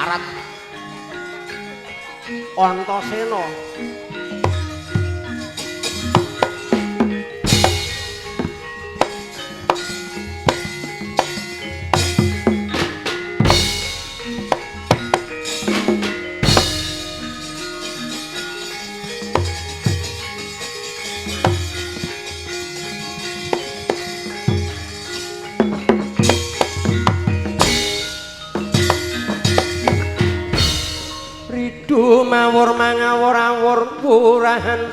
Parat Antasena. Mawur mangawur awur purahan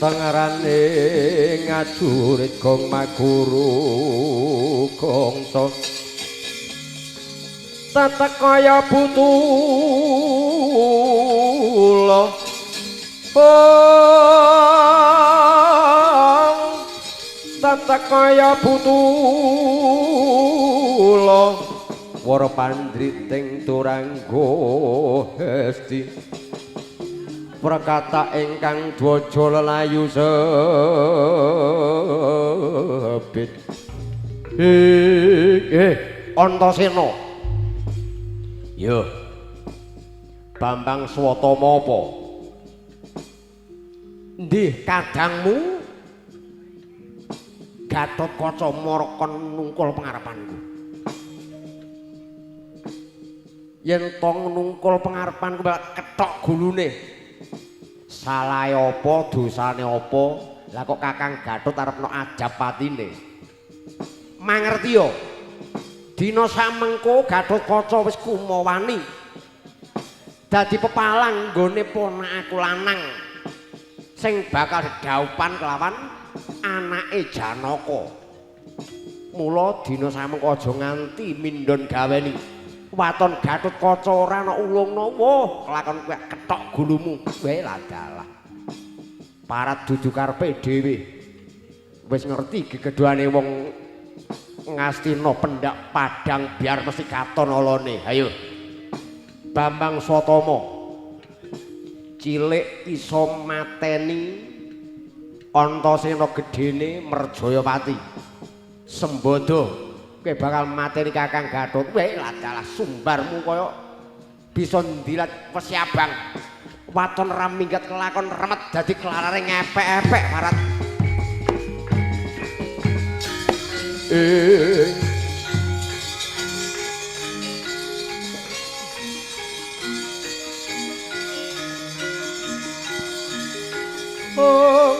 tengarane ngajurit gong maguru gongso tetek kaya butula tetek kaya butula wara pandriting turangga hesti prakata ingkang dwaja lelayu sebit. Antasena. Yo. Bambang Swatama apa? Ndih kadangmu Gatotkaca maraka nungkul pengarepanku. Yen to nungkul pengarepanku kethok gulune. Salahe apa, dosane apa? Lah kok Kakang Gatot arep nok ajab patine. Mangerti yo. Dina samengko Gatotkaca wis kumawani. Dadi pepalang nggone ponakku lanang sing bakal dedhaupan kelawan anake Janaka. Mula dina samengko aja nganti mindhon gaweni. Waton Gatotkaca ora ana ulungna, wah kelakon kowe kethok gulumu. Wae ladalah. Parat dudu karepe dhewe. Wis ngerti gegedhane wong Ngastina pendak padang biar mesti katon olone. Ayo. Bambang Swatama cilik iso mateni Antasena gedene Merjayapati. Sembada kowe bakal mateni Kakang Gatot. Kowe ladalah sumbarmu kaya bisa ndilat wesi abang. Waton ra minggat kelakon remet dadi klarare ngepek-epek parat. Oh.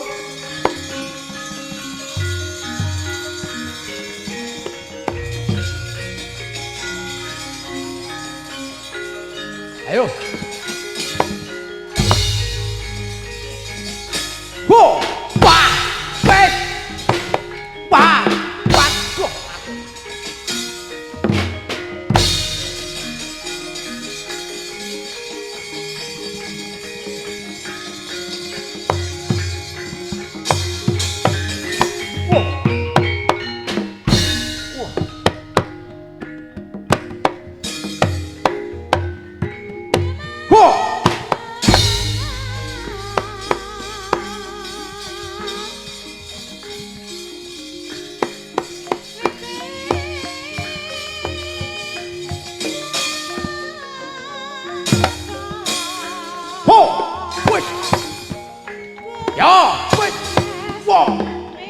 Ayo. Ho, wah, wes, wah, waduh. Wah. Wah. Ho! Ho! Wis. Ya, wis. Wah.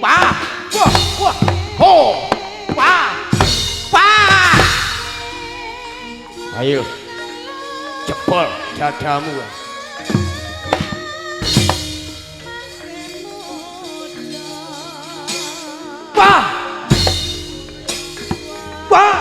Wah. Wah. Wah. Ho. Wah. Wah. Ayo. Jebol dadamu. Wah. Wah. Wah.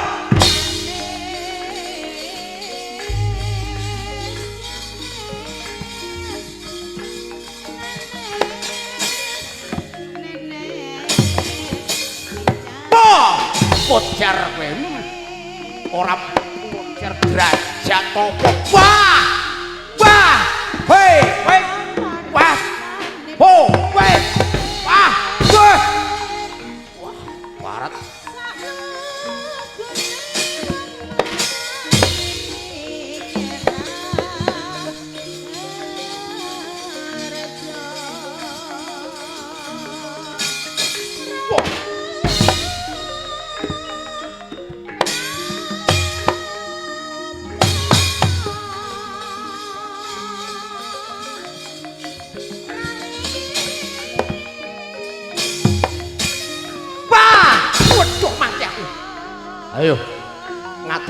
Pojar kowe. Ora pojar derajat apa. Wah. Wah. Hei, hei. Wah. Ho, weh. Wah. Wah. Wah, parat. Wah.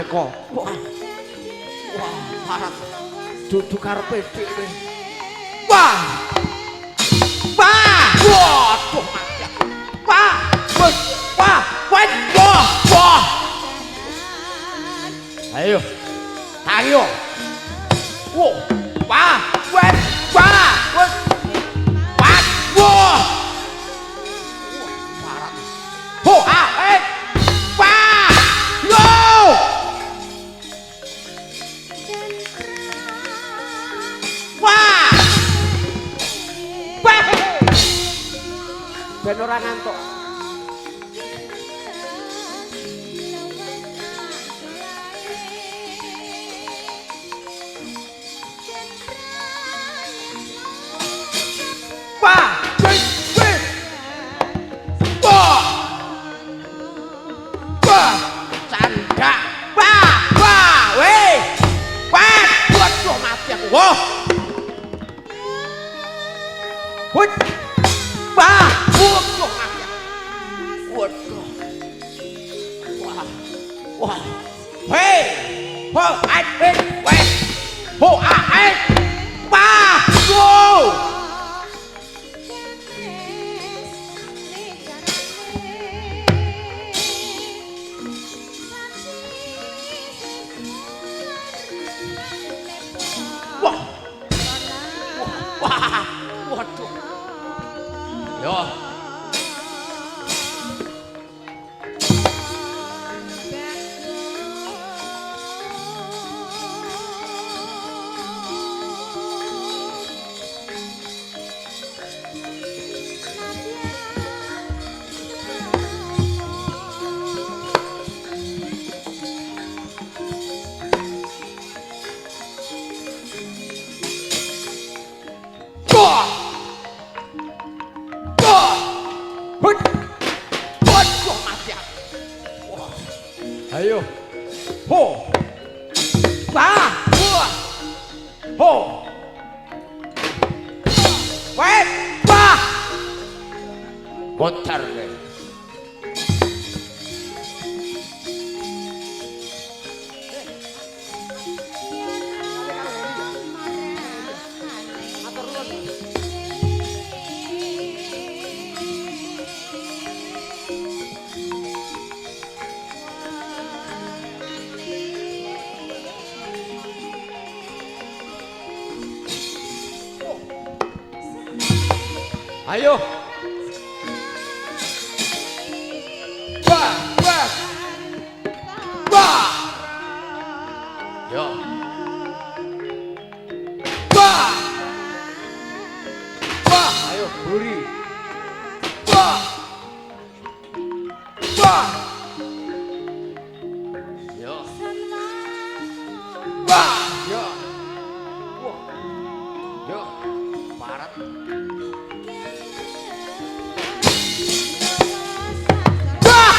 Janaka. Wah. Wah, parah. Dudu karepe dhewe. Wah. Wah. Waduh mati aku. Wah. Wah. Wah. Wah. Wah. Ayo. Ayo. Wah. Wah. Wah. Wah. Wah. Wah. Wah. Ho, ah, eh. Wah. Yo. Wah. Wah. Ben ora ngantuk. Wah. Wih, wih. Wah. Wah. Candak. Wah, wah, weh. Wah, waduh mati aku. Wah. Wih. Wah, waduh mati aku. Waduh. Wah. Wah. Hei. Ho, ai, weh, weh. Ho, a, ai. Wah. Wow. Wah. Wah, waduh. Yo. Wah. Wah. Hut. Waduh mati aku. Wah. Ayo. Ho. Wah. Wah. Ho. Weh. Wah. Botar deh. Ayo. Wah, wah. Wah. Yo. Wah. Wah, ayo buri. Wah. Wah. Yo. Wah, yo. Wah. Yo. Parat. Wah!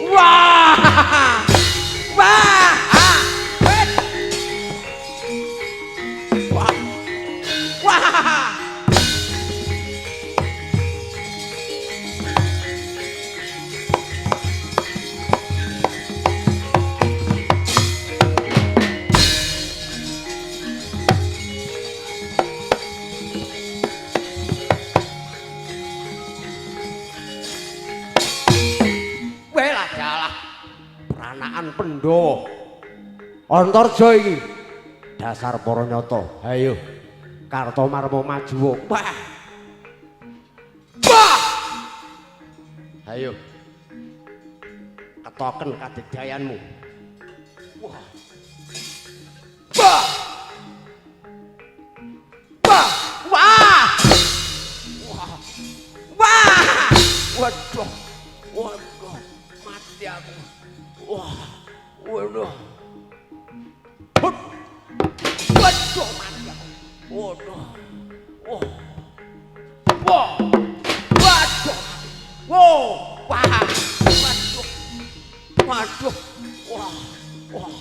Wah! Wah! Ah! Wet! Wah! Wah! Welah dalah peranaan Pandhawa. Antarja iki dasar para nyata. Hayo Kartomarma maju. Wah. Wah. Hayo. Ketoken kadigdayanmu. Wah. Wah. Wah. Wah. Wah. Wah. Waduh. Waduh. Mati aku. Wah. Waduh. Hut. Waduh mati aku. Waduh. Wah. Wah. Waduh. Wow. Wah. Waduh. Waduh. Wah. Wah.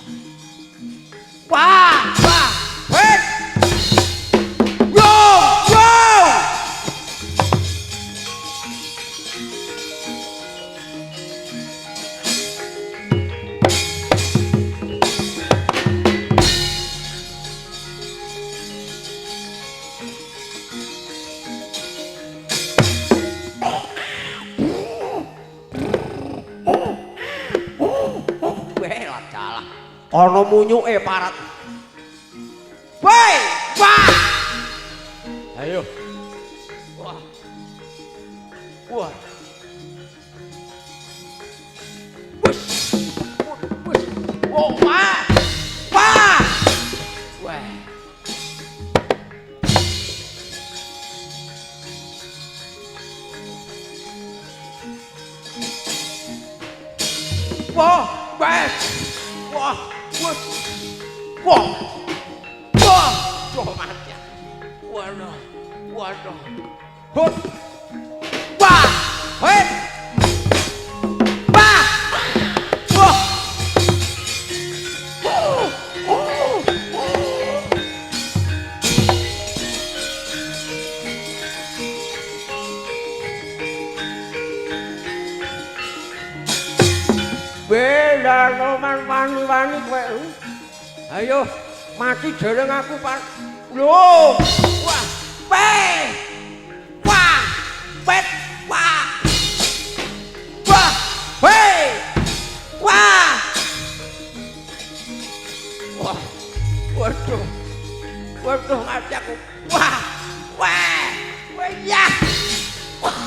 Wah. Wah. Hei. Yo. Yo. Ana munyuke parat. Woi, wah. Ayo. Wah. Wah. Wus. Wus. Oh, wah. Wah. Wah. Wah, wah. Wah, wah. Wah. Wah, wah mati. Waduh. Waduh. Hup. Wah. Hei. Wah. Wah. Oh. Oh. Oh. Bela roman wani-wani kowe. Ayo mati dereng aku, Pak. Lho. Wah. Weh. Wah. Wet. Wah. Wah. Weh. Wah. Wah. Waduh. Waduh mati aku. Wah. Wah. Wah ya. Wah.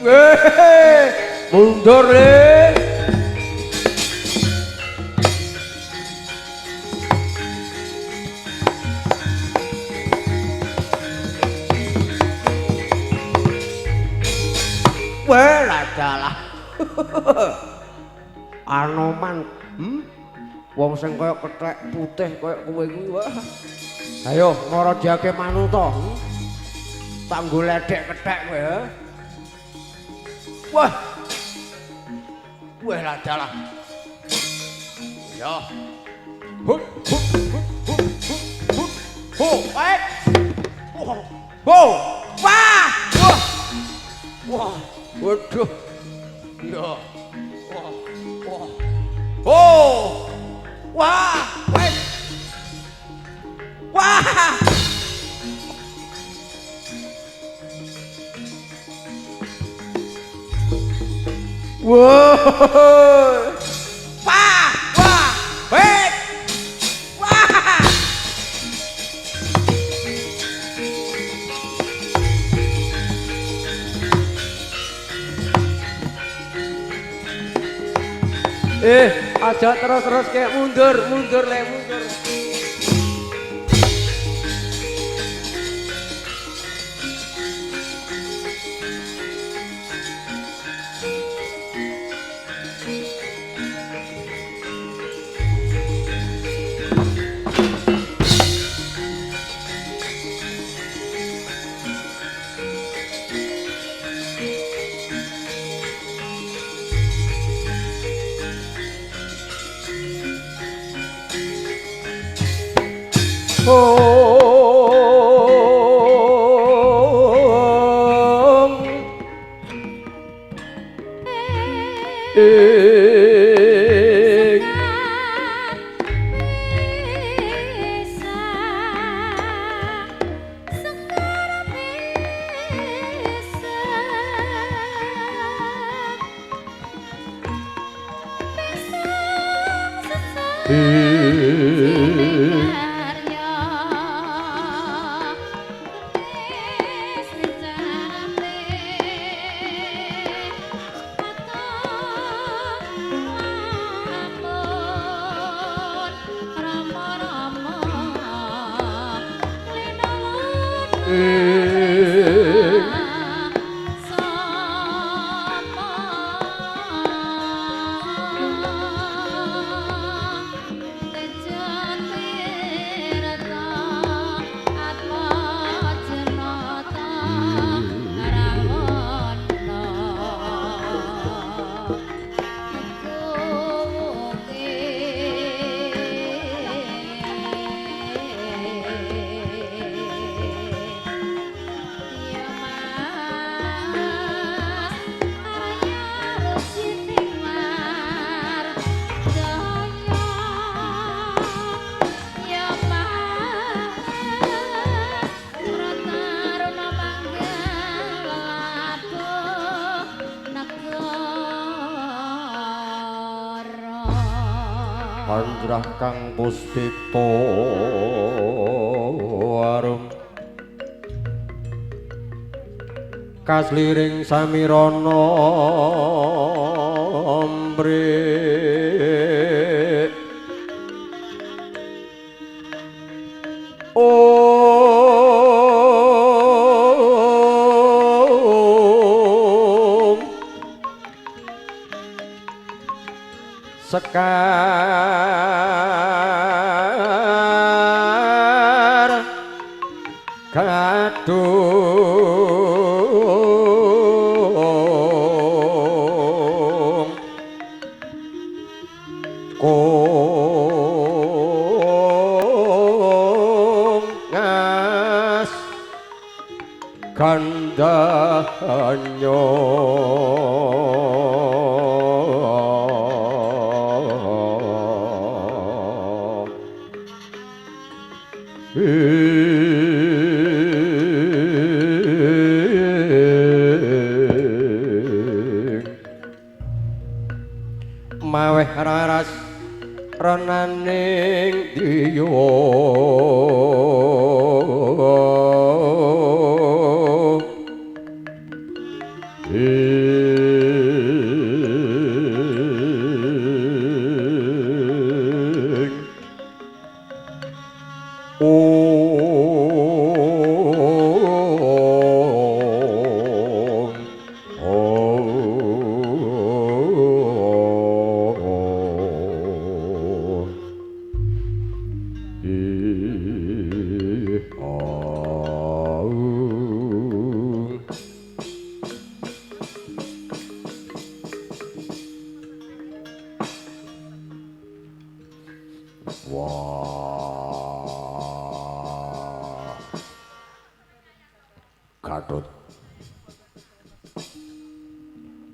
Weh, mundur le. Weh, ladalah. Anoman, Wong sing kaya kethek putih kaya kowe kuwi wah. Ayo mara diake manuta. Tak nggo ledek kethek kowe, ha. Wah. Wah ladalah. Ya. Hup hup hup hup hup hup. Ho, eh. Ho. Wah. Wah. Wah. Waduh. Ya. Wah. Wah. Ho. Wah. Wes. Wah. Wah. Wah, wah, wait. Wah. Aja terus-terus kayak mundur, mundur le, mundur. Anjrah kang puspita arum kasliring samirana mrik om sekar gadung kong ngas gandanyo. Maweh raras renaning diya Wah, Gatot,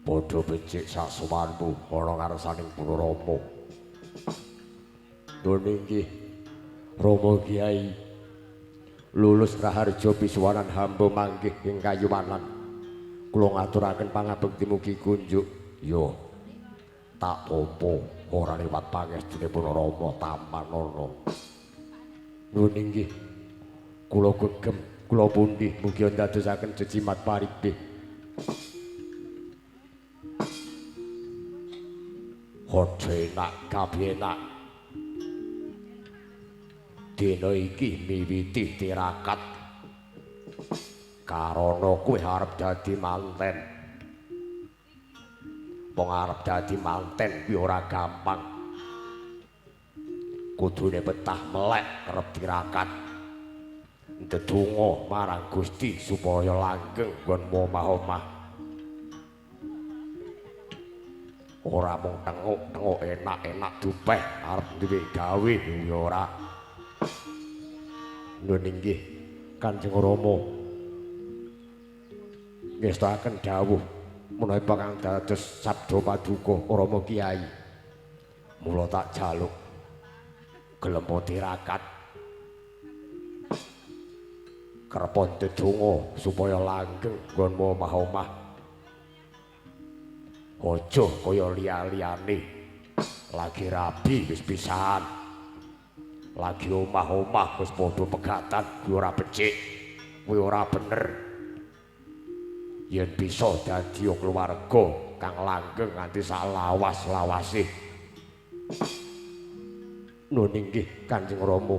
padha becik sak sowanmu ana ngarsaning Pura Rama. Nuwun inggih Rama Kyai, lulus raharja pisuwanan hamba manggih ing kayuwanan. Kula ngaturaken pangabekti mugi kunjuk. Yo, tak tampa ora liwat pangestunipun Rama Tamanana. Nuwun inggih kula gegem kula pundi mugi ndadosaken jejimat paribih. Aja enak kabeh enak. Dina iki miwiti tirakat karana kowe arep dadi manten. Wong arep dadi manten kuwi ora gampang. Kudune betah melek kerep tirakat. Ndedonga marang Gusti supaya langgeng nggon omah-omah. Ora mung tenguk-tenguk enak-enak dupeh arep duwe gawe ya ora. Nuwun inggih Kanjeng Rama. Ngestakaken dawuh menawi bakal dados sabda paduka Rama Kyai. Mula tak jaluk gelem tirakat. Kerep ndedonga supaya langgeng nggon omah-omah. Aja kaya liya-liyane. Lagi rabi wis pisahan. Lagi omah-omah wis padha pegatan, kuwi ora becik, kuwi ora bener. Yen bisa dadi keluarga kang langgeng nganti sak lawas-lawase. Nuwun inggih Kanjeng Rama.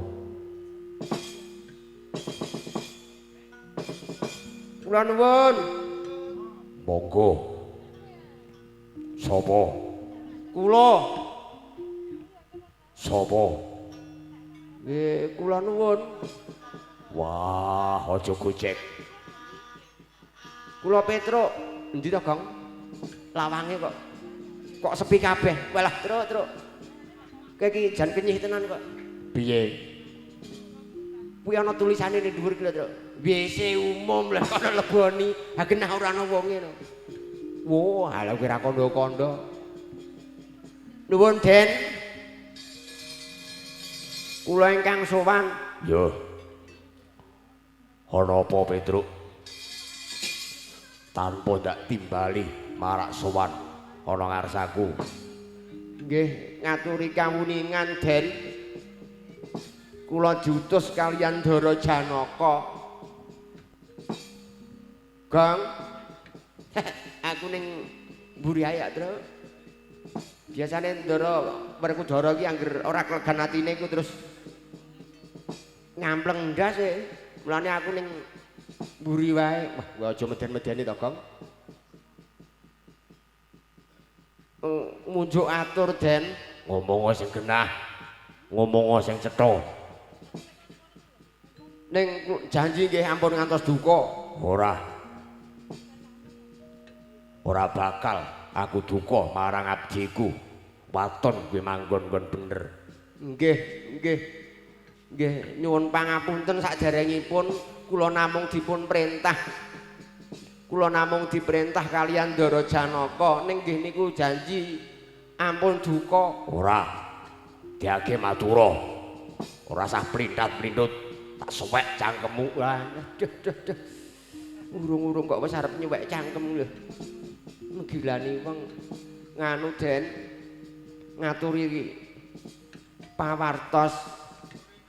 Kula nuwun. Monggo. Sapa? Kula. Sapa? Nggih, kula nuwun. Wah, aja gojek. Kula Petruk. Endi to, Gong? Lawange kok kok sepi kabeh. Walah, Truk, Truk. Kowe iki jan kenyih tenan kok. Piye? Kuwi ana tulisane ning dhuwur ki lho, Truk. WC umum lah kono leboni. Ha genah ora ana wonge no. Wah, ala kowe ra kandha-kandha. Nuwun, Den. Kula ingkang sowan. Yo. Ana apa, Petruk? Tanpa ndak timbali marak sowan ana ngarsaku. Nggih, ngaturi kawuningan, Den. Kula diutus kaliyan Ndara Janaka. Gong. Aku ning mburi ae, Tru. Biasane Ndara Werkudara iki angger ora klegan atine iku terus ngampleng ndas e. Mulane aku ning mburi wae. Wah, kowe aja meden-medeni to, Gong. Munjuk atur, Den. Ngomong sing genah. Ngomong sing cetha. Ning janji nggih ampun ngantos duka. Ora. Ora bakal aku duka marang abdiku. Waton kuwi manggon nggon bener. Nggih, nggih. Nggih, nyuwun pangapunten saderengipun kula namung dipun perintah. Kula namung diperintah kaliyan Ndara Janaka ning nggih niku janji ampun duka. Ora. Diage matura. Ora sah plintat-plintut. Tak suwek cangkemmu. Wah, duh duh duh. Urung-urung kok wis arep nyuwek cangkem lho. Gilani wong nganu, Den. Ngaturi pawartos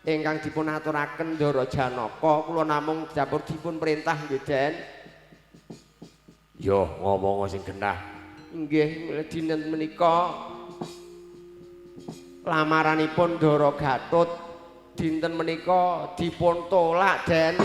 ingkang dipun aturaken Ndara Janaka kula namung dapur dipun perintah nggih, Den. Yo ngomong sing genah. Nggih, dinten menika lamaranipun Ndara Gatut dinten menika dipun tolak, Den.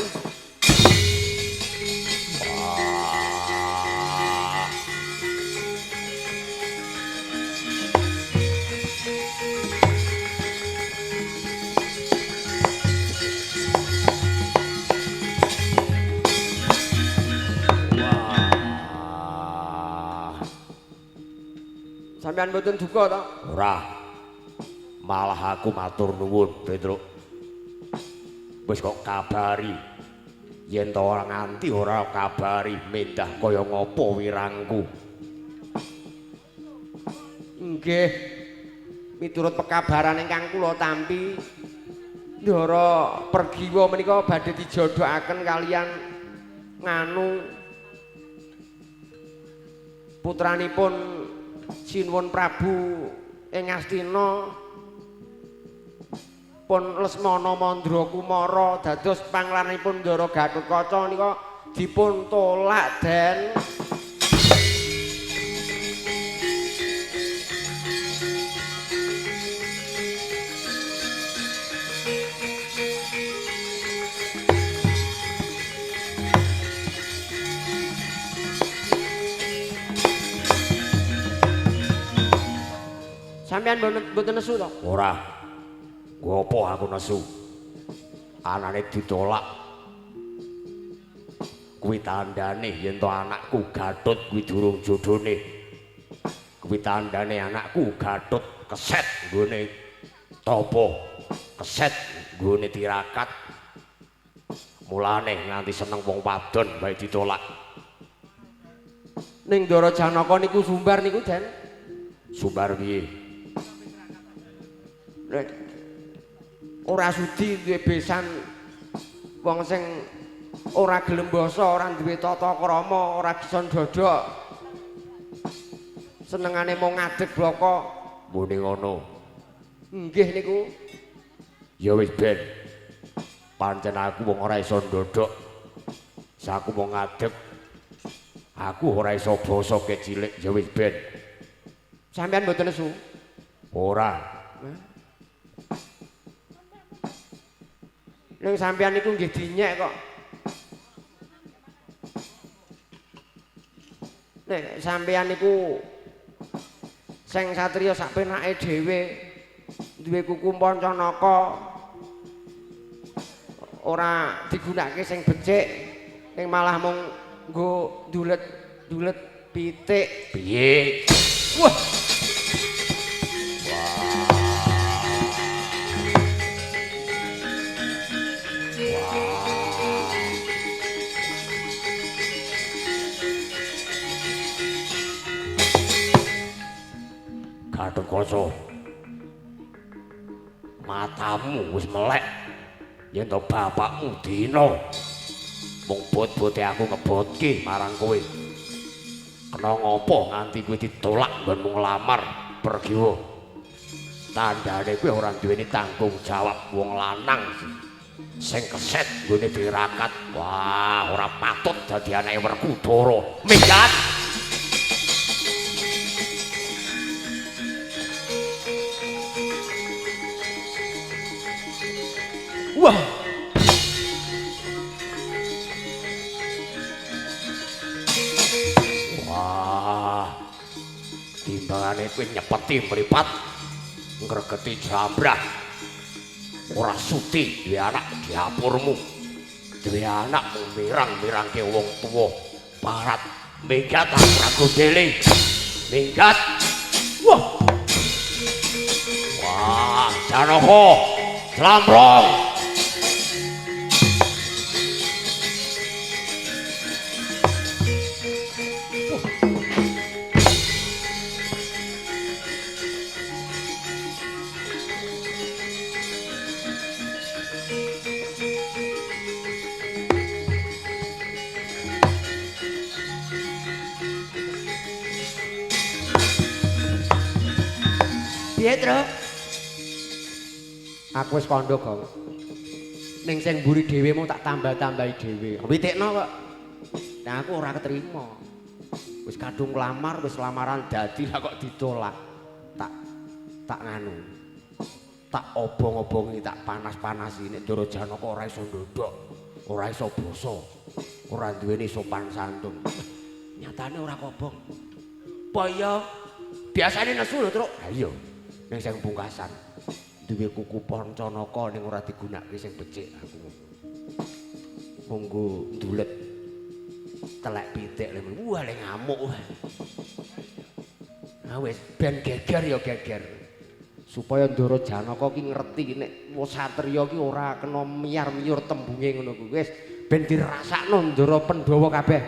Sampeyan mboten duka to? Ora. Malah aku matur nuwun, Petruk. Wis kok kabari. Yen to ora nganti ora kabari mendah kaya ngopo wirangku. Nggih. Miturut pekabaran ingkang kula tampi, Ndara Pergiwa menika badhe dijodhokaken kaliyan nganu putranipun Sinuwun Prabu ing Astina pun Lesmana Mandra Kumara dados panglaranipun Ndara Gatotkaca nika dipun tolak, Den. Sampeyan mboten nesu to? Ora. Ngopo aku nesu? Anane ditolak. Kuwi tandane yen to anakku Gatut kuwi durung jodhone. Kuwi tandane anakku Gatut keset nggone tapa, keset nggone tirakat. Mulane nganti seneng wong wadon bae ditolak. Ning Ndara Janaka niku sumbar niku, Den. Sumbar piye? Nek ora sudi duwe besan wong sing ora gelem basa, ora duwe tata krama, ora bisa ndodhok. Senengane mung ngadeg bloko. Muni ngono. Nggih niku. Ya wis ben. Pancen aku wong ora iso ndodhok. Saku mung ngadeg. Aku ora iso basa kecilik, ya wis ben. Sampeyan mboten nesu? Ora. Ning sampeyan niku nggih dinyek kok. Nek sampeyan niku sing satriya sak penake dhewe, duwe kuku Pancanaka, ora digunakake sing becik, ning malah mung nggo ndulet-ndulet pitik. Piye? Wah. Gatotkaca, matamu wis melek yen to bapakmu dina mung bot-bote aku ngebotke marang kowe. Kena ngopo nganti kowe ditolak nggonmu nglamar Pergiwa? Tandane kuwi ora duweni tanggung jawab wong lanang sing keset nggone tirakat. Wah, ora patut dadi anake Werkudara. Minggat. Wah. Wah. Timbangane kuwi nyepeti mripat, ngregeti jambrah. Ora suti duwe anak diapurmu. Duwe anak mung mirang-mirangke wong tuwa. Parat minggat aku ora gondeli. Minggat. Wah. Wah, Janaka Jlambrong. Piye, Truk? Aku wis kandha, Gong. Ning sing mburi dhewe mung tak tambah-tambahi dhewe. Witikno kok. Nah, aku ora ketrima. Wis kadung nglamar, wis lamaran dadi lah kok ditolak. Tak nganu. Tak obong-obongi, tak panas-panasi nek Ndara Janaka ora iso ndodhok, ora iso basa, ora duweni sopan santun. Nyatane ora kobong. Apa iya? Biasane nesu lho, Truk. Ha iya. Ning sing pungkasan duwe kuku Pancanaka ning ora digunakake sing becik aku. Monggo ndulet telek pitik lho. Wah, le ngamuk. Ha wis ben geger ya geger. Supaya Ndara Janaka ki ngerti nek satriya ki ora kena miyar-miyur tembunge ngono kuwi. Wis ben dirasakno Ndara Pandhawa kabeh.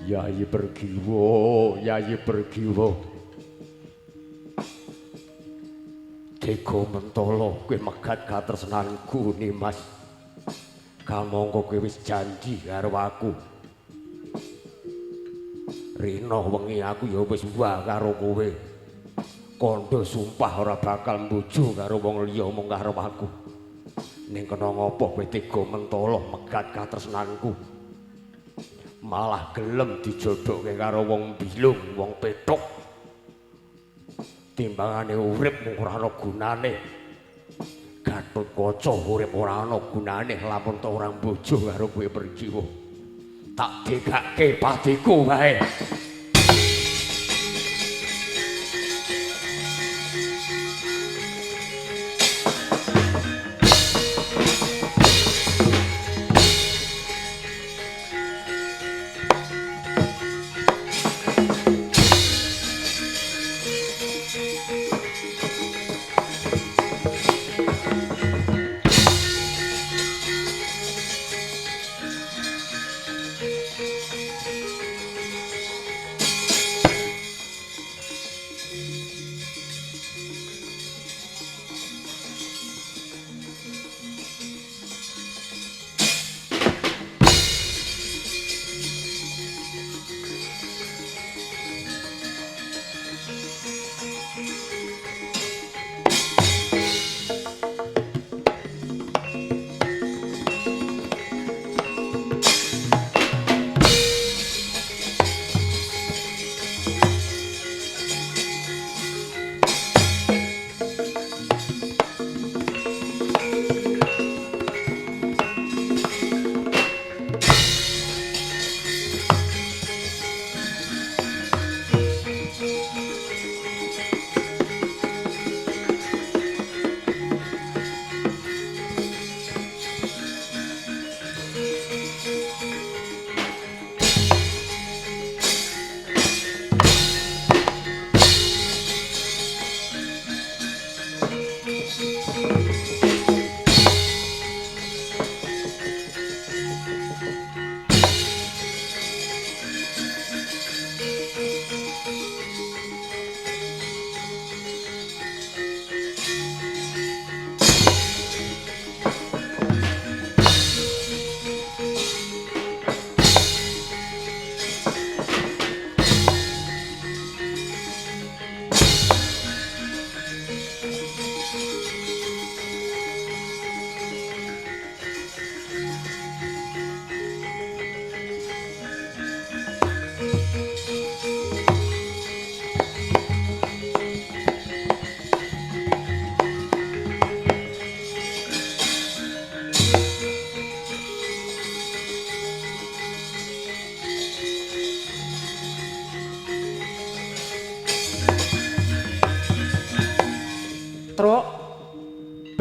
Yayi Pergiwo, Yayi Pergiwo. Tega mentala kowe megat katresnanku Nimas. Kamangka kowe wis janji karo aku. Rina wengi aku ya wis wah karo kowe. Kandha sumpah ora bakal mbuju karo wong liya mung karo aku. Ning kena ngopo kowe tega mentala megat katresnanku? Malah gelem dijodhokke karo wong bilung, wong pethuk. Timbangane urip mung ora ana gunane. Gatotkaca urip ora ana gunane lamun ta ora mbojo karo kowe Pergiwo. Tak degake patiku wae.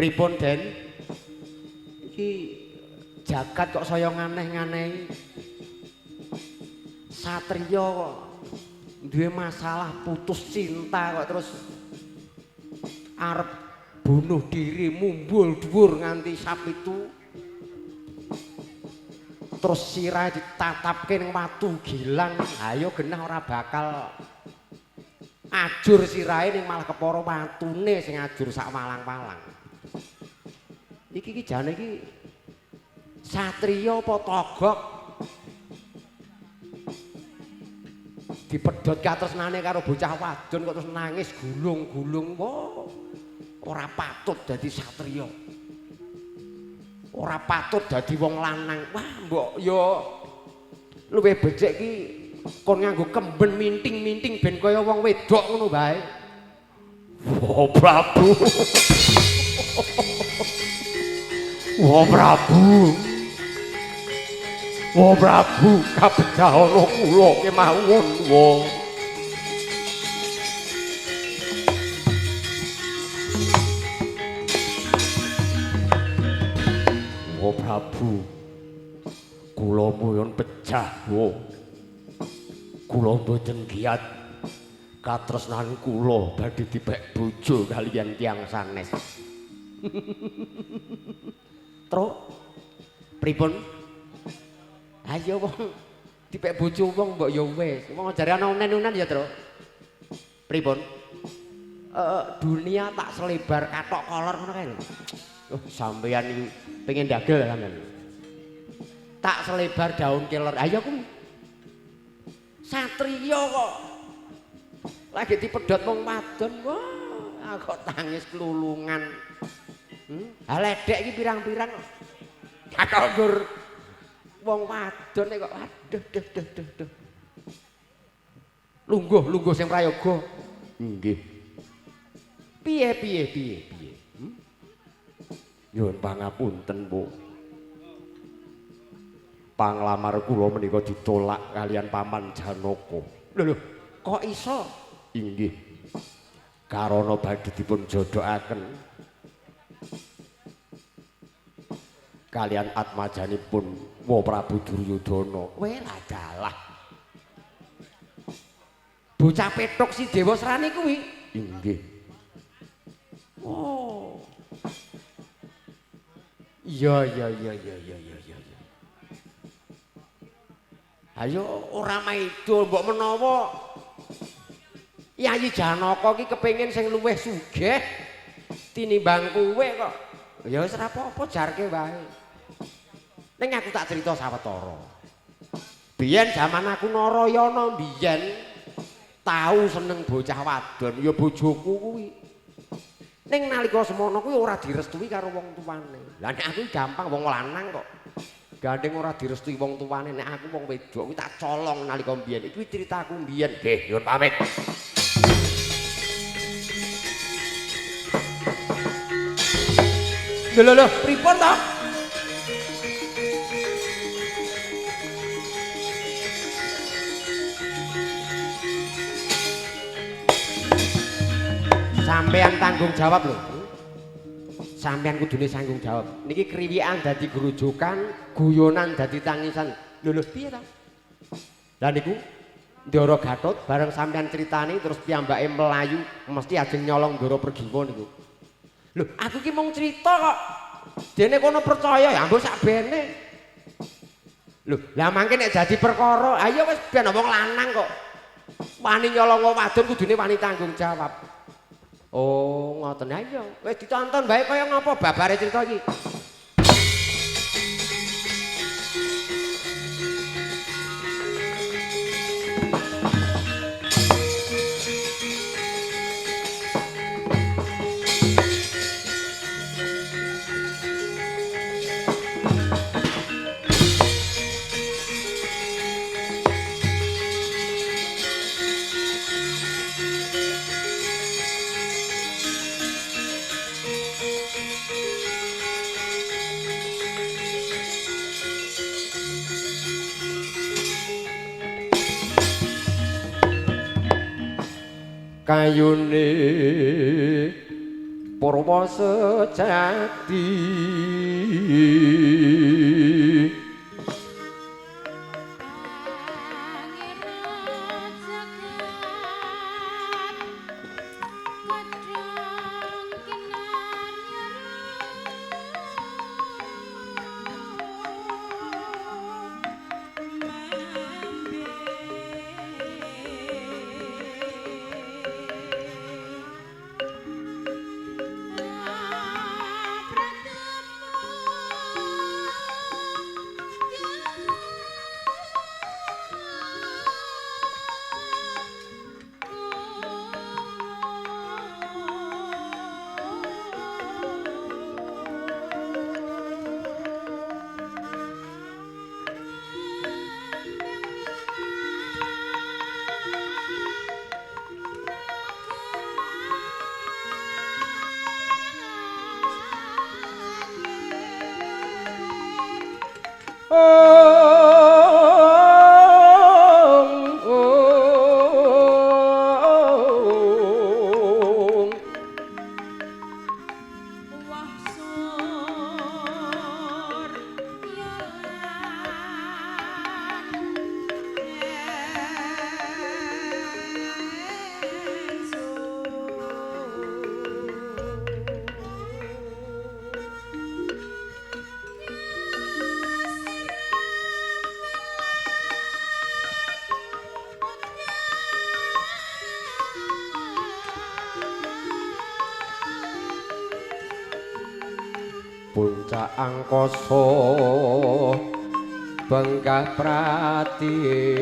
Pripun, Den? Iki jagat kok saya nganeh-nganehi. Satriya kok duwe masalah putus cinta kok terus arep bunuh diri mumbul dhuwur nganti sapitu. Terus sirahe ditatapke ning watu gilang. Ayo genah ora bakal ajur sirahe ning malah kepara watune sing ajur sak walang-walang. Iki iki jane iki satriya apa togok? Dipedhot katresnane karo bocah wadon kok terus nangis gulung-gulung. Wah, ora patut dadi satriya. Ora patut dadi wong lanang. Wah, mbok ya luwih becik iki kon nganggo kemben minting-minting ben kaya wong wedok ngono bae. Wah, Prabu. Wah, Prabu. Wah, Prabu, kabejahana kula kemawon. Wah. Wah, Prabu. Kula muyon pecah. Wah. Kula mboten giat katresnan kula badhe dipek bojo kaliyan tiyang sanes. Truk, pripun? Ayo wong dipek bojo wong mbok ya wis. Wong jare ana unen-unen ya, Truk. Pripun? Dunia tak selebar kathok kolor ngono kae lho. Oh, sampeyan iki pengen dagel sampeyan. Tak selebar daun kelor. Ayo kuwi. Satriya kok lagi dipedhot wong wadon. Wah, kok tangis klulungan. Ha ledek iki pirang-pirang kok. Kok nggur wong wadon kok aduh duh duh duh duh. Lungguh lungguh sing prayoga. Nggih. Piye piye piye piye. Nyuwun pangapunten, Bu. Panglamar kula menika ditolak kalian Paman Janaka. Lho lho, kok iso? Inggih. Karana badhe dipun jodhokaken kalian atmajanipun Wa Prabu Duryudana. Weh lah dalah. Bocah petuk si Dewasrani kuwi. Inggih. Oh. Iya iya iya iya iya iya iya. Ayo ora maido mbok menawa Yayi Janaka iki kepengin sing luwih sugih tinimbang kowe kok. Ya wis ora apa-apa jarke wae. Ning aku tak cerita sawetara. Biyen jaman aku Narayana biyen tau seneng bocah wadon ya bojoku kuwi. Ning nalika semono kuwi ora direstui karo wong tuane. Lah nek aku gampang wong lanang kok. Gandeng ora direstui wong tuane, nek aku wong wedok kuwi tak colong nalika mbiyen. Iki ceritaku mbiyen. Nggih, nyuwun pamit. Lho lho lho, pripun to? Sampeyan tanggung jawab lho. Sampeyan kudune tanggung jawab. Niki kriwikan dadi grujukan, guyonan dadi tangisan. Lho lho, piye ta? Lah niku Ndara Gatot bareng sampeyan critani terus piyambake melayu mesti ajeng nyolong Ndara Pergiwa niku. Lho, aku ki mung crita kok. Dene kono percaya ya mbok sak bene. Lho, lah mangke nek dadi perkara, ayo wis ben wong lanang kok. Wani nyolong wong wadon kudune wani tanggung jawab. Oh, ngoten ayo. Wis ditonton bae kaya ngapa babare crita iki. Kayune Purwa sejati. Puncak angkasa benggah pratiwi.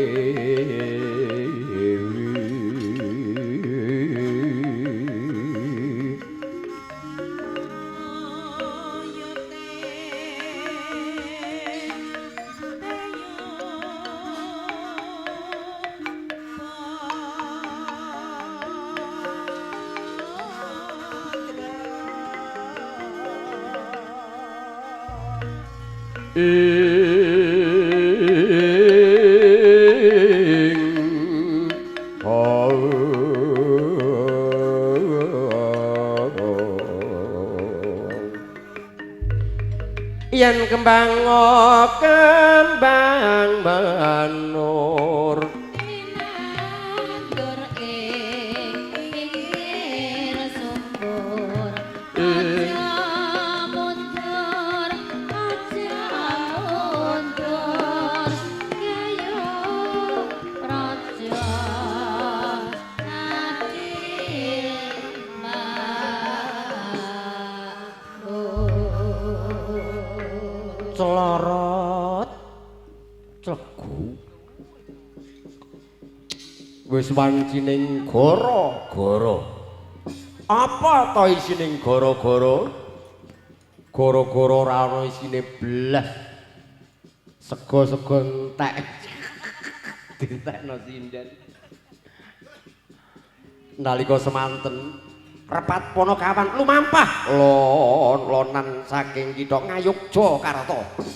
Yen kembang kembang menur minandur ing pinggir sumur, aja mundur aja mundur kayu praja adil makmur. Celorot clegu wis wancining gara-gara. Apa ta isining gara-gara? Gara-gara ora ana isine blas. Sego-sego entek. Dientekno sinden. Nalika semanten repat Ponokawan lumampah lon-lonan saking kitha Ngayogyakarta.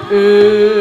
Iya.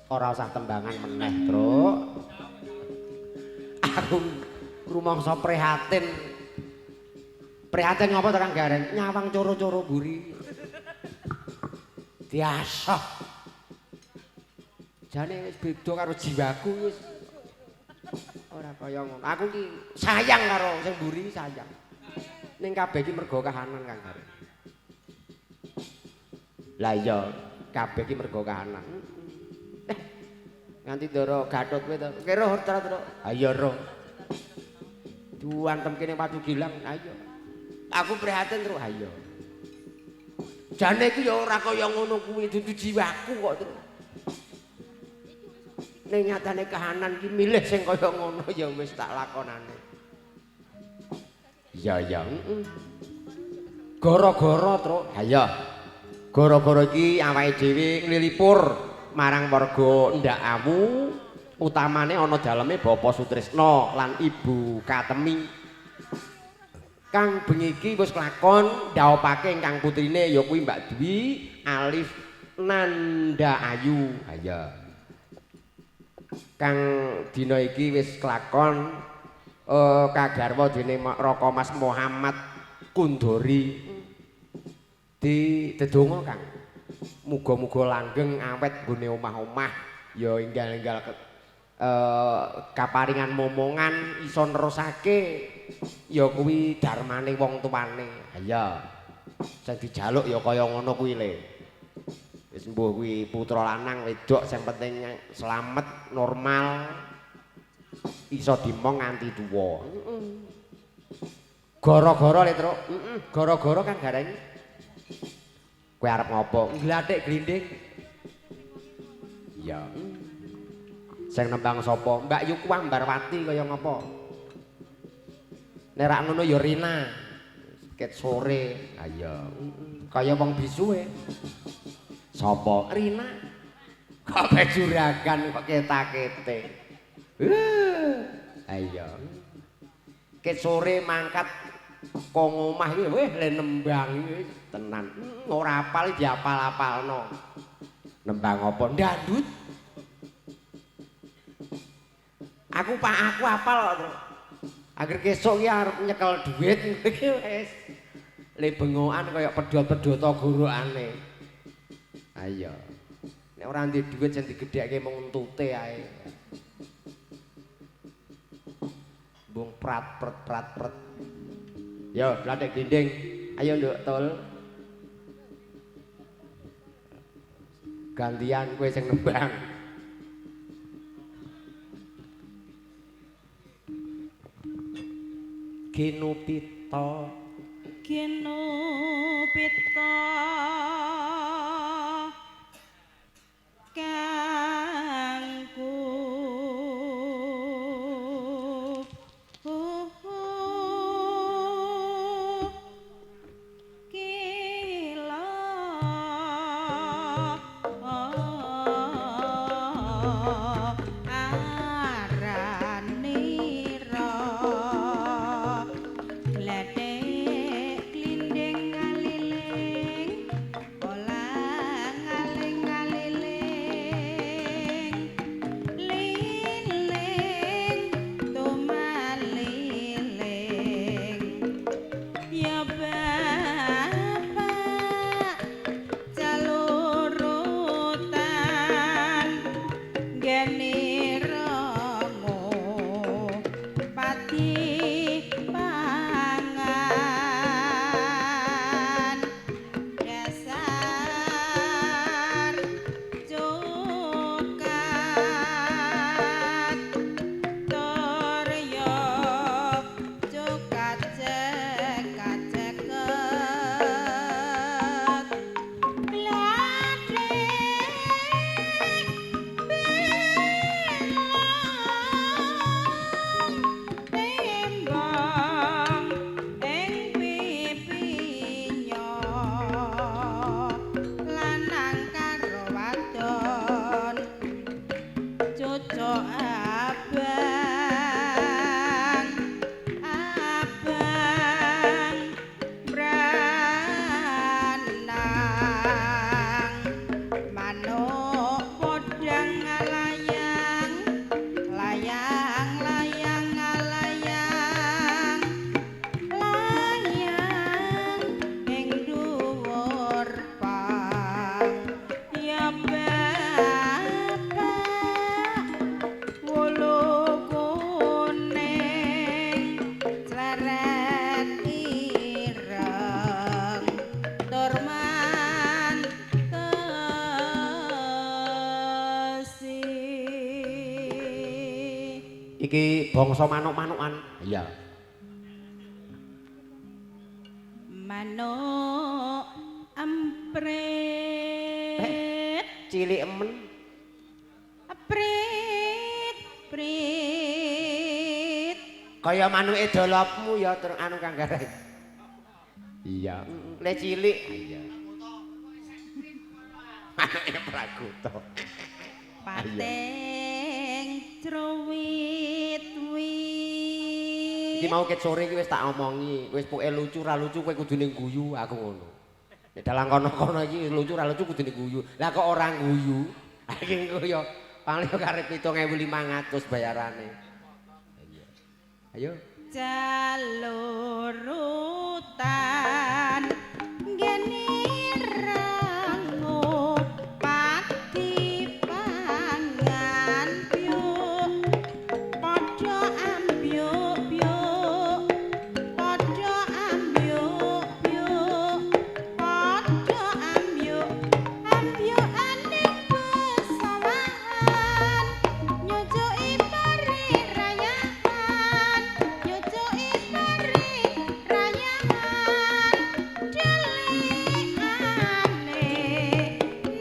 Ora usah tembangan meneh, Truk. Aku rumangsa prihatin. Prihatin ngapa to Kang Gareng? Nyawang coro-coro mburi. Diasah. Jane wis beda karo jiwaku wis. Ora kaya ngono. Aku ki sayang karo sing mburi sayang. Ning kabeh iki mergo kahanan Kang Gareng. Lah iya, kabeh iki mergo kahanan. Nganti ndoro Gatot kowe to. Kira ora to. Ayo ro. Diantem kene padu gilang, ayo. Aku prihatin terus, ayo. Jane iki ya ora kaya ngono kuwi, dudu jiwaku kok terus. Ning nyatane kahanan iki milih sing kaya ngono ya wis tak lakonane. Iya iya, heeh. Gara-gara, Truk. Ayo. Gara-gara iki awake dhewe nglilipur marang warga Ndakawu, utamane ana daleme Bapak Sutrisno lan Ibu Katemi. Kang bengi iki wis kelakon ndaopake ingkang putrine ya kuwi Mbak Dwi Alif Nanda Ayu. Ayo. Kang dina iki wis kelakon kagarwa dene Raka Mas Muhammad Kundori. Di dedonga Kang. Muga-muga langgeng awet nggone omah-omah ya enggal-enggal kaparingan momongan iso nerusake ya kuwi darmane wong tuane. Iya. Sing dijaluk ya kaya ngono kuwi le. Wis mbuh kuwi putra lanang wedok sing penting slamet normal iso dimong nganti tuwa. Heeh. Gara-gara le, Truk. Heeh, gara-gara Kang Gareng. Kowe arep ngopo? Nglathik glinding. Iya. Sing nembang sapa? Mbak Yuku Ambarwati kaya ngopo? Nek ra ngono ya Rina. Ket sore. Ha iya. Kaya wong bisuwe. Sapa? Rina. Kabeh juragan kok ketakete. Ha iya. Ket sore mangkat kok ngomah iki weh le nembang iki tenan. Ora apal diapal-apalno. Nembang apa? Ndandut. Aku Pak aku apal kok, Tru. Angger kesuk iki arep nyekel dhuwit iki wis. Le bengokan kaya pedhot-pedhota gorokane. Ayo. Nek ora ndek dhuwit sing digedhekke mung entute ae. Mbung prat pret prat pret. Yo, glathek glinding. Ayo Nduk Tul. Gantian kowe sing nembang. Ginupita. Ginupita kangku kila aranira gledek glinding ngaliling olang aling ngaliling liling tumaliling ya bapak celurutan geniramu pati pangan dasar cukat turyo cukat cekat ceket gladek belong tembang ing pipinyo lanang karo wadon cucuk abang abang branang manuk podang ngalayang layang layang ngalayang layang ing dhuwur pang ya bapak wulu kuning cleret ireng tur mantesi. Iki bangsa manuk-manukan. Iya. Manuk emprit Cilik emen. prit prit Kaya manuke dolopmu ya terus anu Kang Gareng. Iya, le cilik. Iya. Manuke Pragoto. Pating truwit Iki wit mau ket sore iki wis tak omongi, wis pokoke lucu ra lucu kowe kudune guyu aku ngono. Nek dalang kono-kono iki lucu ra lucu kudune guyu. Lah kok ora guyu? Iki engko ya paling karep 7.500 bayarane. Iya. Ayo. Jalurutan genirangu pati pangan byuk padha ambyuk byuk padha ambyuk byuk padha ambyuk ambyukane pesawahan nyucuki pari rayahan nyucuki pari rayahan delikane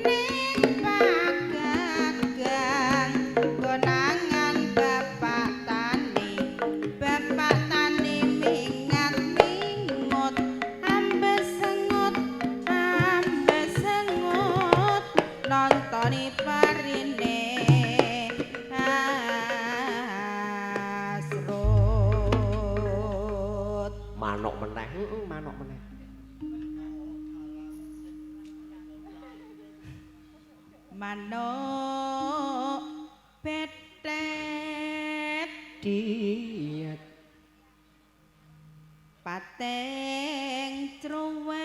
ning pagagang konangan bapak tani mingat mingut ambesengut ambesengut nontoni parine hasrut. Manuk meneh, heeh, manuk meneh. Manuk betet Diet pating truwet.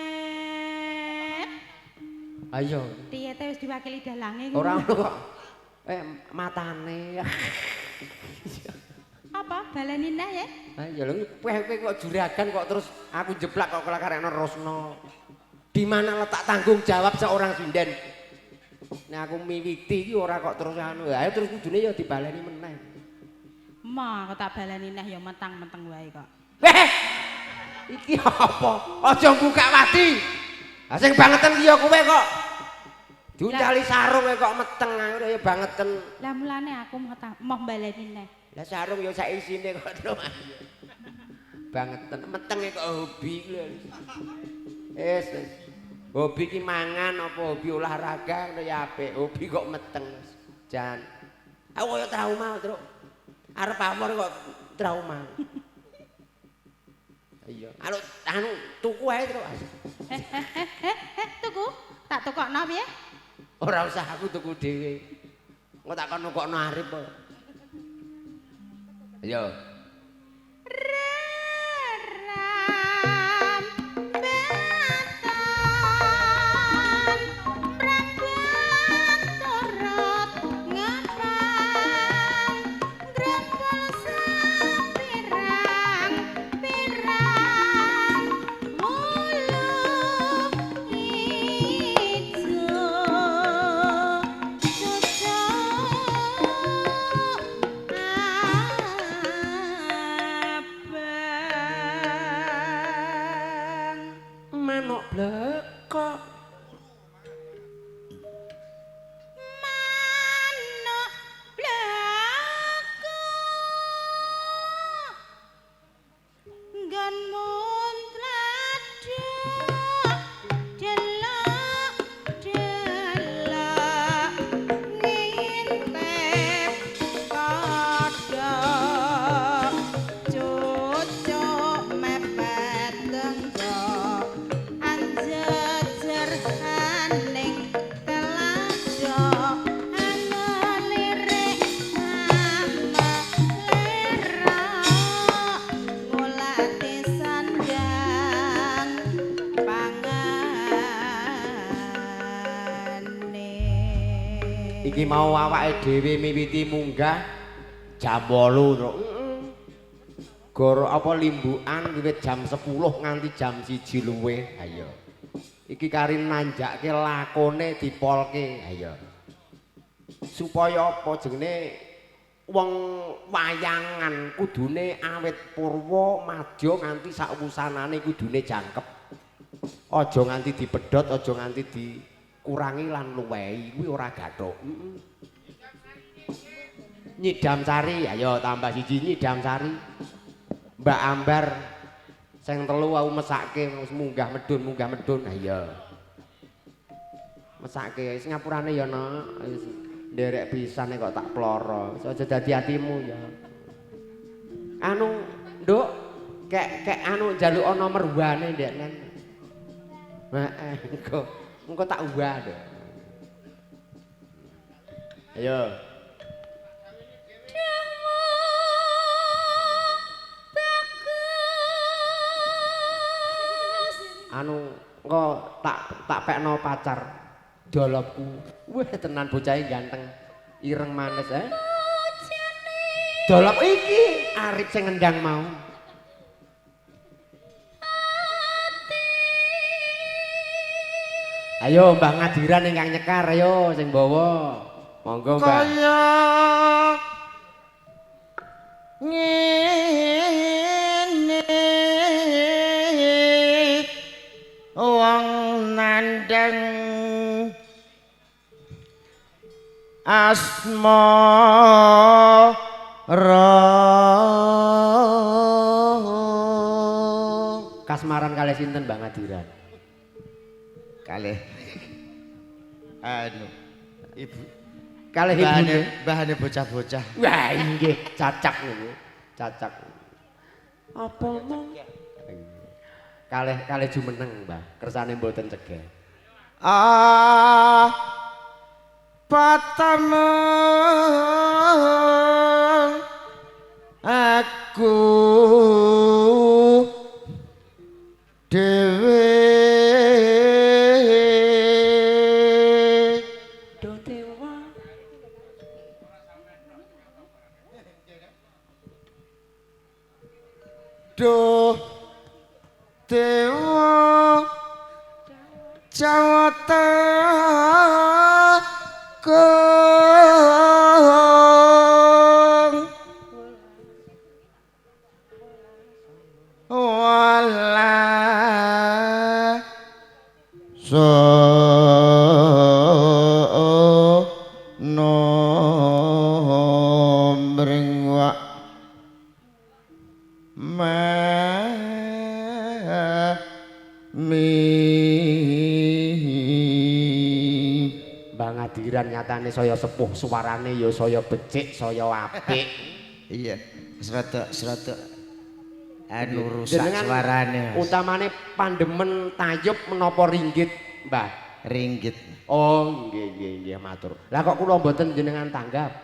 Ayo. Tiyete wis diwakili dalange. Ora ono kok. Matane. Apa baleni neh ya? Ayo lho kowe kok juragan kok terus aku jeblak kok kelakarane Rosno. Di mana letak tanggung jawab seorang sinden? Nek aku miwiti iki ora kok terus anu. Ayo terus kudune ya dibaleni meneh. Ma, aku tak baleni neh ya mentang-menteng wae kok. Weh. Iki apa? Aja buka wadi. Lah sing bangeten ki ya kowe kok. Diuncali sarung kok meteng ae ya bangeten. Lah mulane aku moh baleni neh. Lah sarung ya sak isine kok terus. Bangeten metenge kok hobi lho. Wis wis. Hobi ki mangan apa hobi olahraga ngono ya apik. Hobi kok meteng. Jan. Aku kaya trauma, Truk. Arep pamor kok trauma. Iya. Anu anu tuku ae, Truk. Tuku? Tak tukokno piye? Ora usah aku tuku dhewe. Engko tak kon nukokno Arif kok. Ayo. Iki mau awake dhewe miwiti munggah jam 8, Truk. Goro apa limbukan wiwit jam 10 nganti jam 1 luwih. Ayo. Iki kari nanjake lakone dipolke. Ayo. Supaya apa jenenge wong wayangan kudune awit purwa madya nganti sakwusanane kudune jangkep. Aja nganti dipedhot, aja nganti di kurangi lan luwehi kuwi ora gathuk. Nyidam sari, ayo tambah siji nyidam sari. Mbak Ambar sing telu aku mesake wis munggah medun, ayo. Mesake wis ngapurane ya, Nak. Wis nderek pisan kok tak ploro. Wis aja dadi atimu ya. Anu, Nduk, kek anu njaluk nomor wane ndeknen. Heeh, engko. Engko tak ubah deh. Ayo. Anu engko tak pekno pacar dolopku. Wah tenan bocahe ganteng. Ireng manis eh. Dolop iki Arif sing ngendang mau. Ayo Mbah Ngadiran ingkang nyekar ayo sing bawa. Monggo Mbah. Kaya ngene wong nandhang asmara. Kasmaran kalih sinten Mbah Ngadiran? Kalih anu ibu kalih ibune bahane bocah-bocah. Wah nggih cacak niku cacak. Apa mong kalih kalih jumeneng Mbah kersane mboten cegah. Ah patameng Aku dhewe Do dewa do dewa Jawata kong wala so no mringwa ma mi. Mbah Ngadiran nyatane saya sepuh suarane ya saya becik saya apik. Iya, serada anu rusak Jenengan suarane. Mas. Utamane pandemen tayub menapa ringgit, Mbah? Ringgit. Oh, nggih nggih nggih matur. Lah kok kula mboten jenengan tanggap?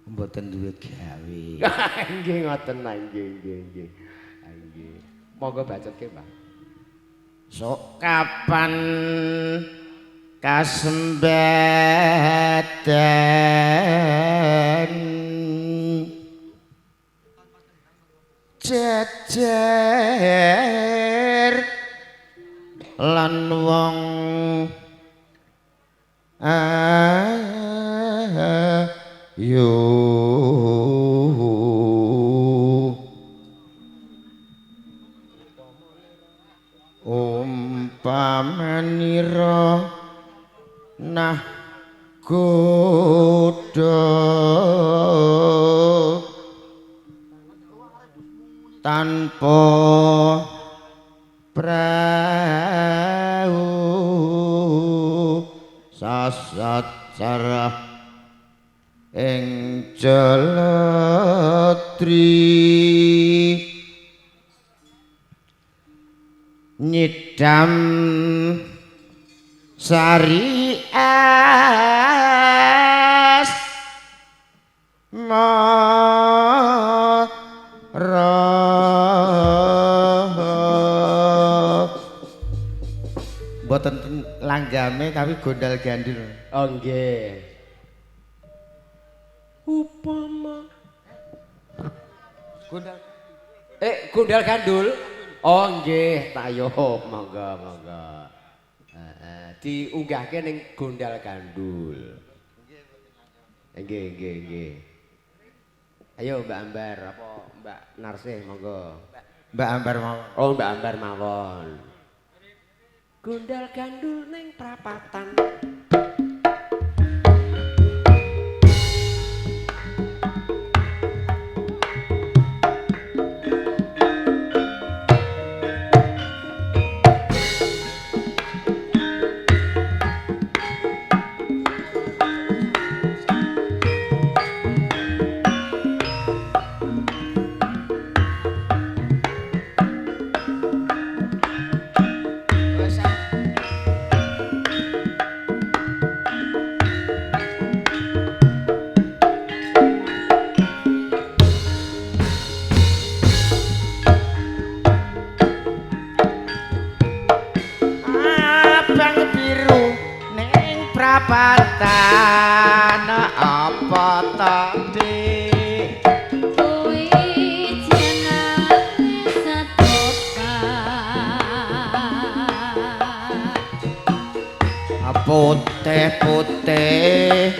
Mboten duwe gawe. Nggih ngoten lah nggih nggih nggih. Nggih. Monggo bacotke, Mbah. Sok kapan kasembadan jejer lan wong ayu umpamanira nah godha tanpa prau sasat sarah ing jeletri nyidam sari as mara. Mboten langgame tapi gondal gandul. Oh nggih. Upama gondal gondal gandul. Oh nggih, tak yo monggo monggo. Diunggahke ning gondal gandul. Nggih nggih nggih. Ayo Mbak Ambar apa Mbak Narsih monggo. Mbak Ambar mawon. Oh Mbak Ambar mawon. Gondal gandul ning prapatan. Prapatan apa tadi kuwi jenenge setopan putih-putih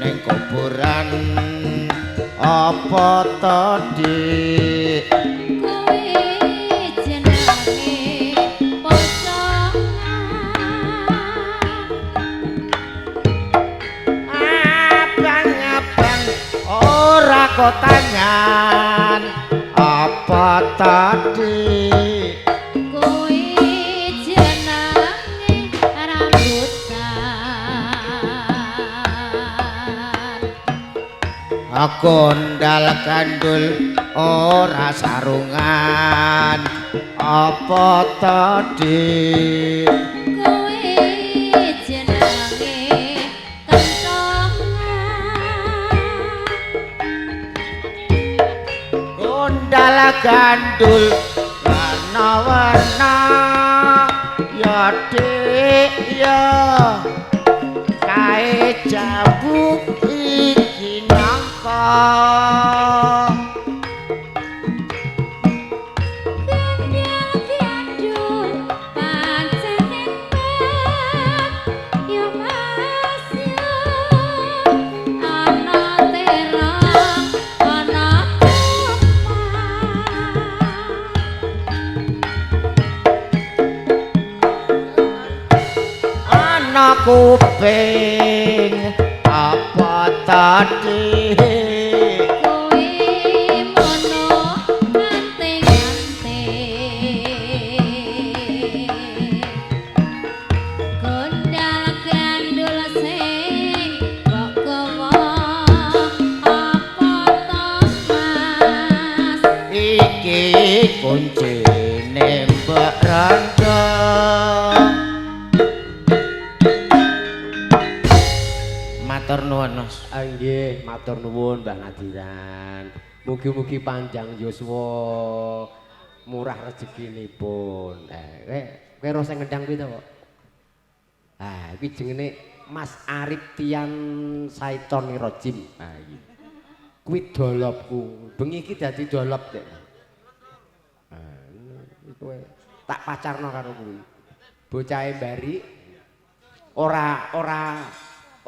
ning kuburan apa tadi kuwi jenenge pocongan abang-abang ora kotangan apa tadi kuwi jenenge rambutan gondal gandul ora sarungan apa tadi kuwi jenenge kentongan. Gandul warna-warna ya dik ya kae jambu iki nangka. Kuping apa tadi kowe mono anting-anting gondal gandul sing kok gawa apa to Mas iki kuncine Mbak Randa. Matur nuwun Mas. Nggih, matur nuwun Mbah Ngadiran. Mugi-mugi panjang yuswa, murah rezekinipun. Kowe ro sing ngendang kuwi to, Pak? Ah, iki jenenge Mas Arif Tian Saiton Rojim. Ah iki. Kuwi dolopku. Bengi iki dadi dolop, Dek. Ah, kowe tak pacarno karo kuwi. Bocahe mbari ora ora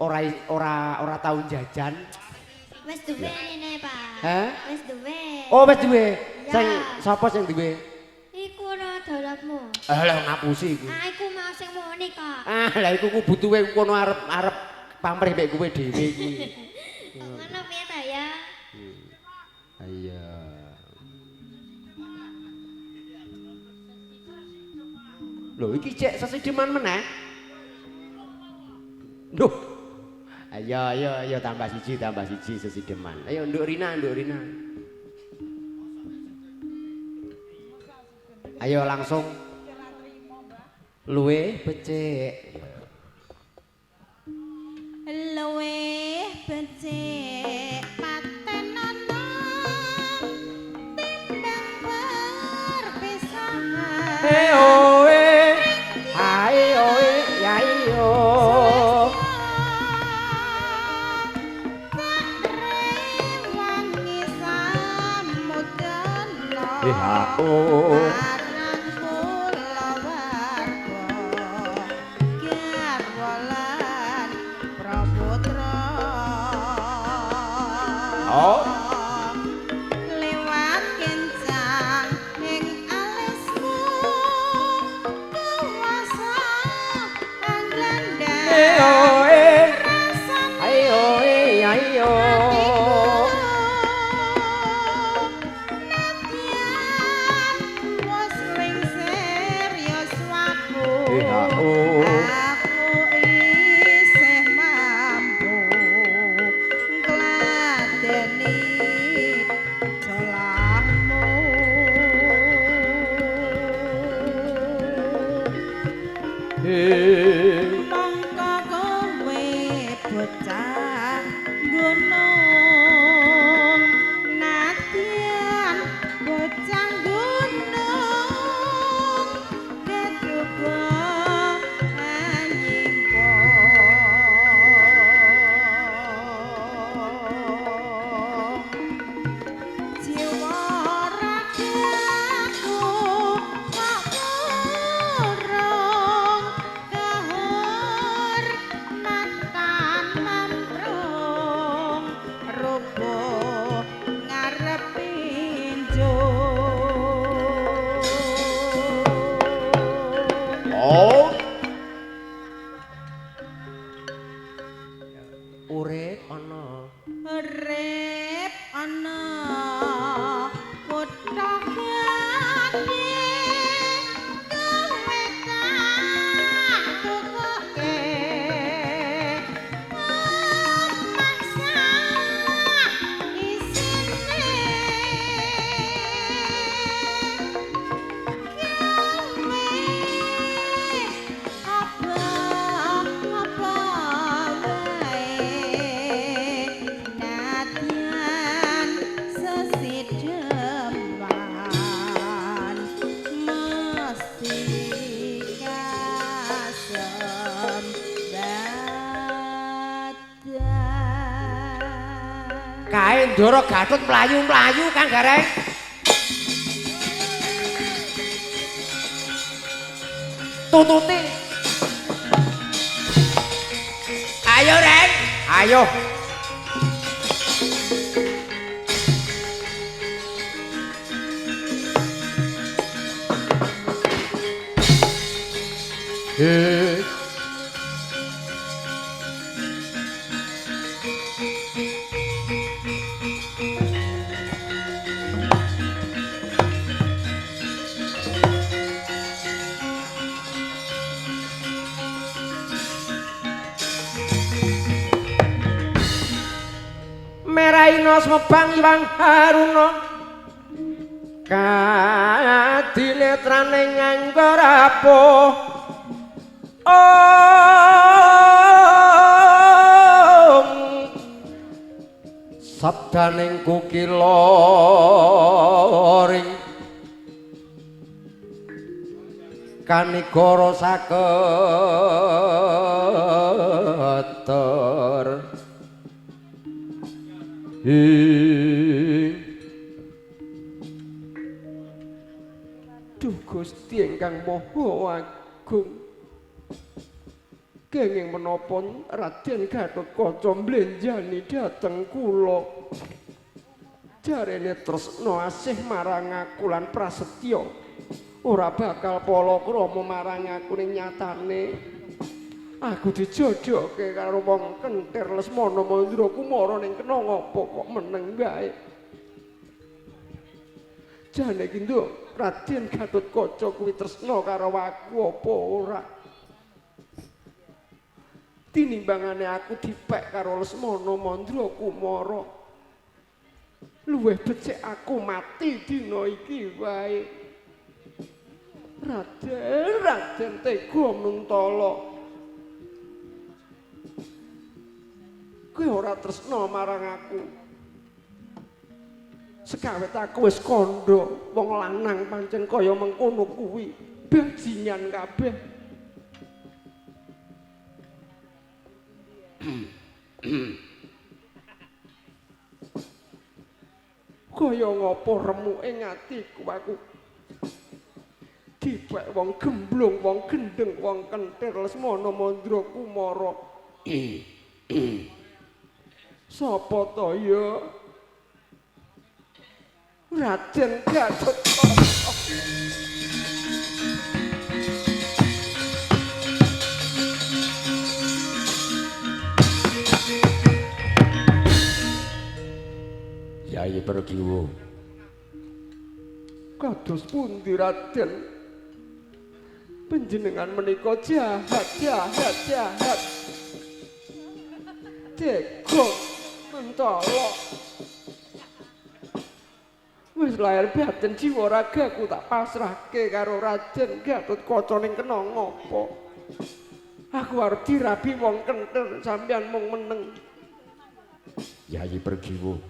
ora ora ora tau jajan. Wis duwe rene, Pak. Hah? Wis duwe. Oh, wis duwe. Sing sapa sing duwe? Iku ora dolopmu. Alah ngapusi iku. Ah, iku mau sing muni kok. Ah, lah iku ku butuhe kono arep pamrih mek kowe dhewe iki. Kok ngono piye ta ya? Iya. Lho iki cek sesideman meneh. Duh. Ayo ayo ayo tambah siji sesideman. Ayo Nduk Rina, Nduk Rina. Ayo langsung. Luwe becik. Luwe becik paten ana timbang perpisahan. Eh oe. Hai oe ya iyo. Oh. Marang kulawarga garwa lan praputra. Oh. Lewat kencang ing alismu kuwasa anglandang. Eh oe. Rasane Ayo eh ayo. Aku isih mampu ngladeni colahmu. Mongko kowe bocah gunung nadyan bocah gunung keduga anyimpung jiwa ragaku kok kurung kehonan. Kae Ndara Gatut mlayu-mlayu Kang Gareng. Tututi. Ayo Reng, ayo. Meraina semebang Iwang Haruna kadinetrane nganggo rapuh. Om sabdaning kukila ring kanigara saketer Duh Gusti ingkang Maha Agung, kenging menapa Raden Gatotkaca mblenjani dhateng kula. Jarene tresna asih marang aku lan prasetya ora bakal palakrama marang aku ning nyatane aku dijodhoke karo wong kentir Lesmana Mandra Kumara ning kena ngapa kok meneng wae. Jane iki nduk Raden Gatotkaca kuwi tresna karo aku apa ora? Tinimbangane aku dipek karo Lesmana Mandra Kumara, luwih becik aku mati dina iki wae. Raden, Raden tega nuntala. Kowe ora tresna marang aku. Sekawet aku wis kandha, wong lanang pancen kaya mengkono kuwi, bajingan kabeh. Kaya ngapa remuke atiku aku dipek wong gemblung, wong gendeng, wong kentir Lesmana Mandra Kumara. Sapa to ya? Raden Gatotkaca. Yai Pergiwo, kados pundi Raden? Panjenengan menika jahat, jahat, jahat. Tega mentala. Wis lahir batin jiwa ragaku tak pasrahke karo Raden Gatotkaca ning kena ngapa? Aku arep dirabi wong kentir sampeyan mung meneng. Yai Pergiwo,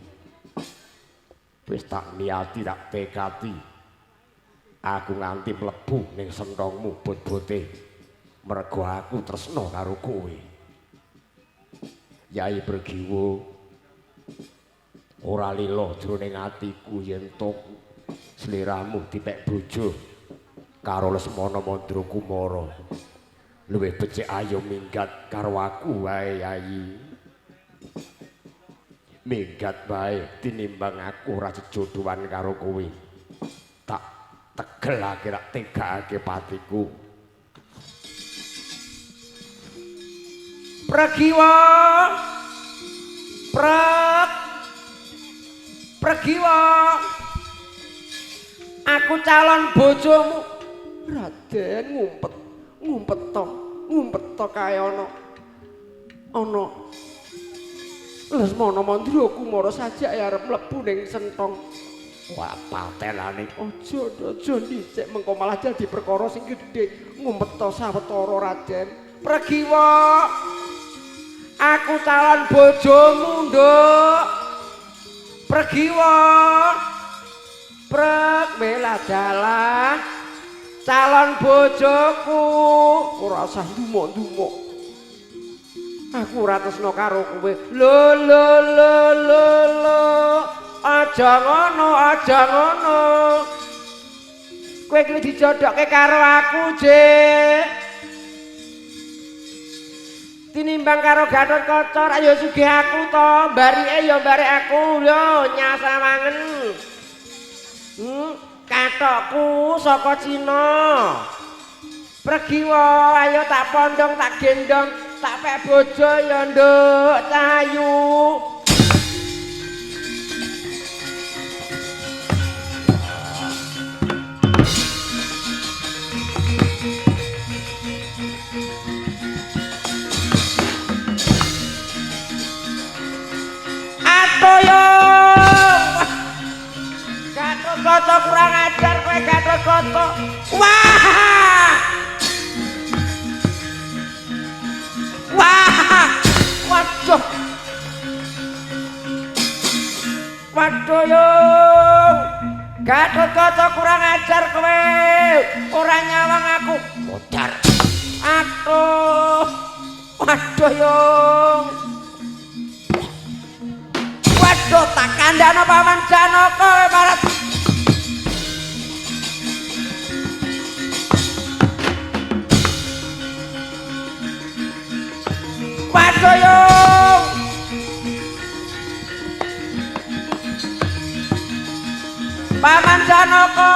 wis tak niati tak tekati aku nganti mlebu ning senthongmu bot-bote mergo aku tresna karo kowe. Yai Pergiwo, ora lila jroning atiku yen to sliramu dipek bojo karo Lesmana Mandra Kumara. Luwih becik ayo minggat karo aku wae Yai. Minggat wae tinimbang aku ora jejodohan karo kowe. Tak tegelake tak tegakake patiku. Pragiwa, Pragiwa, aku calon bojomu. Raden ngumpet, ngumpet to kae ana. Ana Lesmana Mandra Kumara sajake arep mlebu ning senthong. Wah, patelane. Aja, aja dhisik mengko malah dadi perkara sing gedhe. Ngumpet to sawetara Raden. Pragiwa, aku calon bojomu, Nduk. Pragiwa, prek meladalah calon bojoku. Ora usah ndumuk-ndumuk. Aku ora tresna karo kowe. Lho lho lho lho lho. Aja ngono, aja ngono. Kowe iki dijodokke karo aku, Jek. Tinimbang karo Gatot Kaca, ayo sugih aku to, mbarike ya mbarek aku lho, nyasawangen. Katokku saka Cina. Pregiwa, ayo tak pondong, tak gendong, tak pek bojo ya, Nduk, Cahayu. Atoyo. Gatot Kaca kurang ajar kowe, Gatot Kaca. Wah! Wah! Waduh. Waduh yo. Gatot Kaca kurang ajar kowe. Ora nyawang aku. Modar. Aduh. Waduh yo. Waduh, tak kandhano Paman Janaka kowe marat. Waduh yo. Paman Janaka.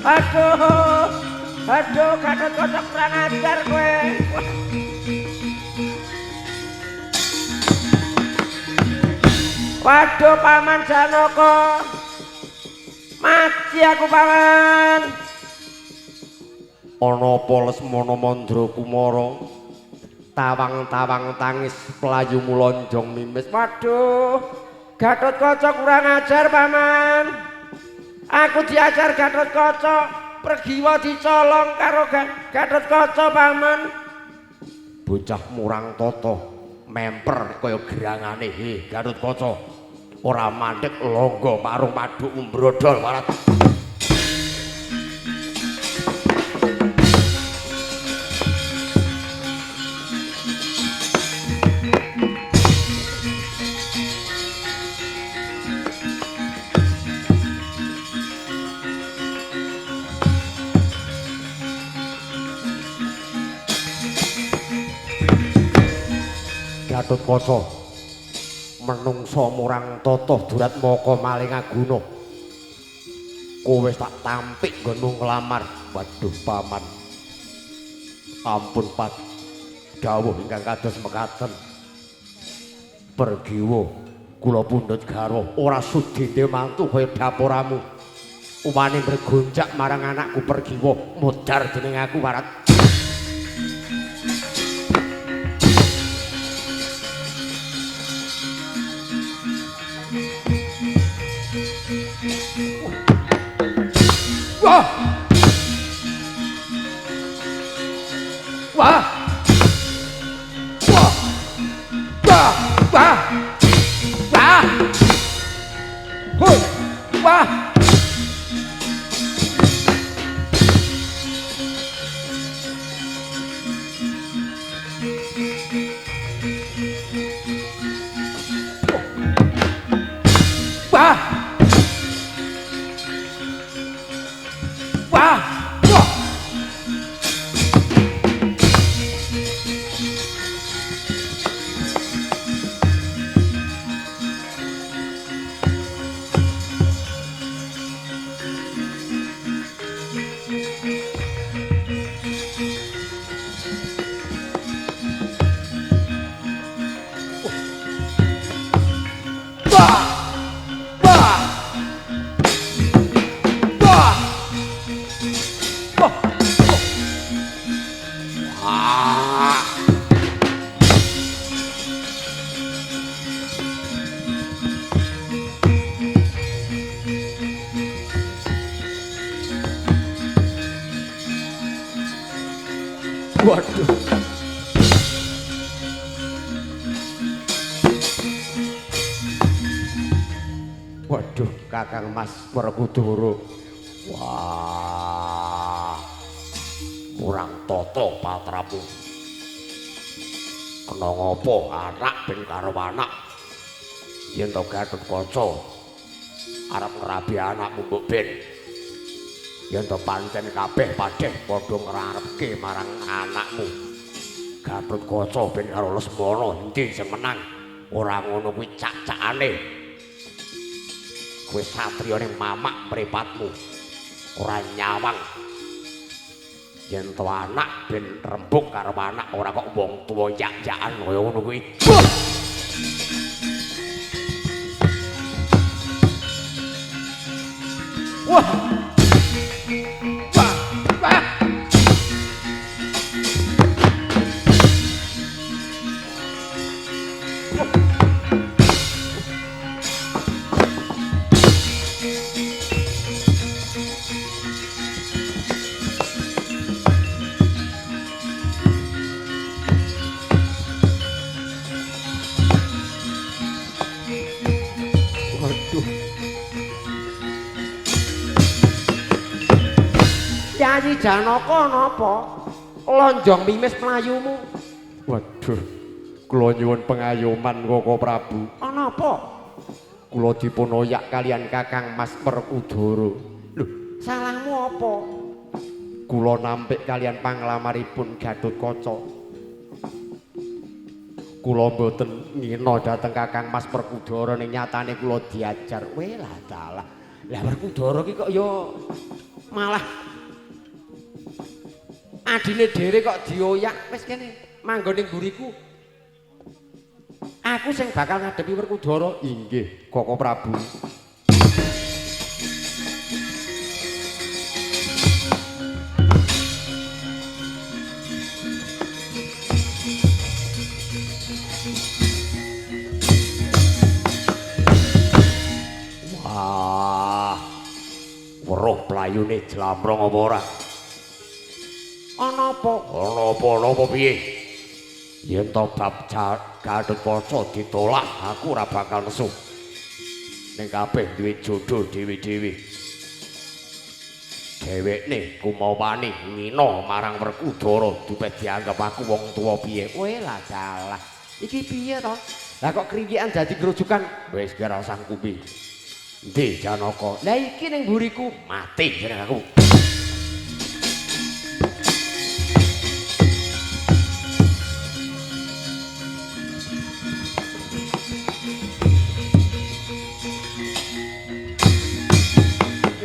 Aduh, aduh, Gatot Kaca kurang ajar kowe. Waduh, Paman Janaka. Mati aku, Paman. Ana apa Lesmana Mandra Kumara? Tawang-tawang tangis pelayu mulonjong mimis. Waduh, Gatot Kaca kurang ajar, Paman. Aku diajar Gatot Kaca, Pregiwa dicolong karo Gatot Kaca, Paman. Bocah murang tata, memper kaya gerangane. He, Gatot Kaca. Ora mandek longgo marung maduk umbrodol warat. Gatot Kaca menungso murang tata duratmaka maling aguna. Kowe wis tak tampik nggonmu nglamar. Waduh Paman. Ampun Pat. Dawuh ingkang kados mekaten. Pergiwa kula pundhut garwa ora sudi nde mantu kaya dapuramu. Uwane mregonjak marang anakku Pergiwa modar dening aku warat. Wah! Wah! Wah! Wah! Wah! Wah! Huh! Wah! Wah! Wah! Wah! Wah! Wah! Wah! Wah! Wah! Waduh. Kakang Mas Werkudara. Wah. Kurang tata patramu. Kena ngopo anak ben karo anak? Yen to Gatotkaca arep ngrabi anakmu mbok ben. Yen to pancen kabeh padheh padha ngrarepke marang anakmu. Gatotkaca ben karo Lesmana endi sing menang? Ora ngono kuwi cak-cakane. Kowe satriyane mamak mripatmu. Ora nyawang. Yen to anak ben rembug karo anak ora kok wong tuwa yak-yakan kaya ngono kuwi. Wah. Wah. Wah. Waduh. Yayi Janaka napa? Lonjong mimis mlayumu. Waduh. Kula nyuwun pengayoman Koko Prabu. Ana apa? Kula dipun oyak kalian Kakang Mas Werkudara. Lho, salahmu apa? Kula nampik kalian panglamaripun Gatotkaca. Kula mboten ngina dhateng Kakang Mas Werkudara ning nyatane kula diajar. Weh lah dalah. Lah Werkudara ki kok ya malah adine dhewe kok dioyak. Wis kene manggon ning mburiku. Aku sing bakal ngadepi Werkudara. Inggih, Koko Prabu. Wah. Weruh playune jlambrong apa ora? Ana apa? Ana apa ana apa piye? Yen to bab Gatotkaca ditolak, aku ora bakal nesu. Ning kabeh duwe jodho dhewe-dhewe. Dhewekne kumawani ngina marang Werkudara dupe dianggep aku wong tuwa piye. Weh lah dalah. Iki piye to? Lah kok kriwikan dadi grojokan? Wis ora usah ngkupi. Endi Janaka? Lah iki ning mburiku. Mati jeneng aku.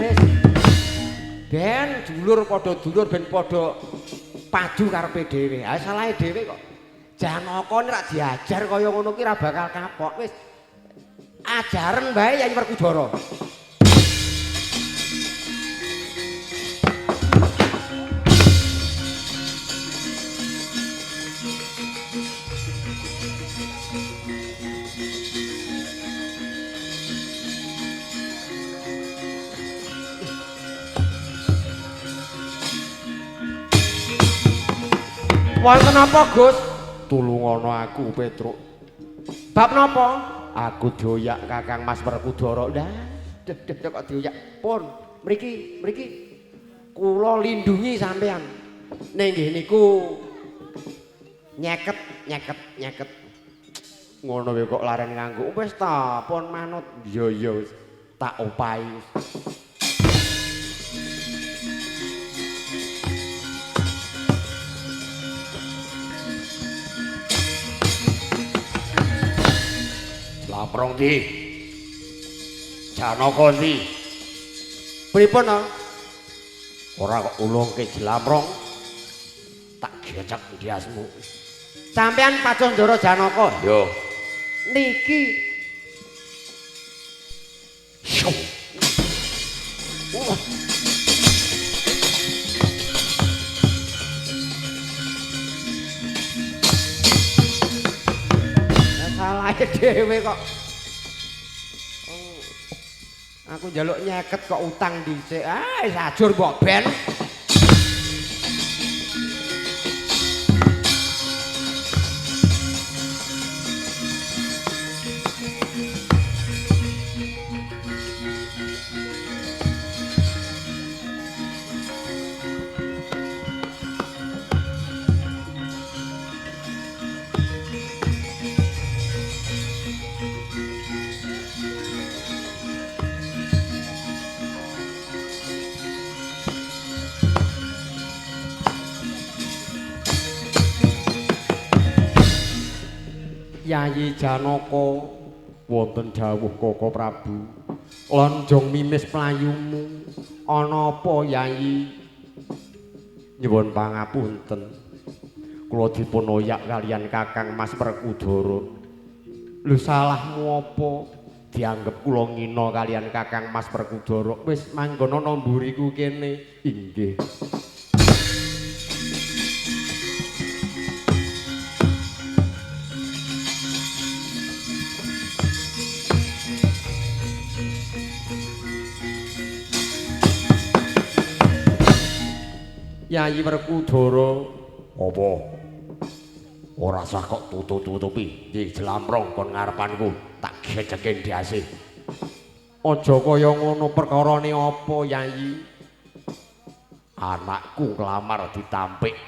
Wis. Ben dulur padha dulur ben padha padu karepe dhewe. Ha salahe dhewe kok. Janaka nek diajar kaya ngono ki ora bakal kapok. Wis ajaren bae Yayi Werkudara. Wonten apa, Gus? Tulungono aku, Petruk. Bab napa? Aku dioyak Kakang Mas Werkudara. Lah, deh deh kok dioyak. Pun, mriki, mriki. Kula lindungi sampean. Ning nggih niku nyeket, nyeket, nyeket. Ngono wae kok laren nganggo. Wis ta, pun manut. Iya iya wis tak opahi. Jlamprong ndi? Janaka ndi? Pripun to? Ora kok ulungke jlamprong. Tak gecek ndiasmu. Sampean pacoh Ndara Janaka. Yo. Niki. Syuh. Wah. Salahe dhewe kok. Aku njaluk nyeket kok utang dhisik. Ah, wis ajur mbok ben. Yayi Janaka, wonten dawuh Koko Prabu. Lonjong mimis playumu. Ana apa Yayi? Nyuwun pangapunten. Kula dipun oyak kaliyan Kakang Mas Werkudara. Lho salahmu apa? Dianggep kula ngina kaliyan Kakang Mas Werkudara. Wis manggon ana mburiku kene. Inggih. Yayi Werkudara, apa? Ora sah kok tutup-tutupi. Iki jlamprong kon ngarepanku, tak geceke ndase. Aja kaya ngono, perkarane apa Yayi? Anakku nglamar ditampik.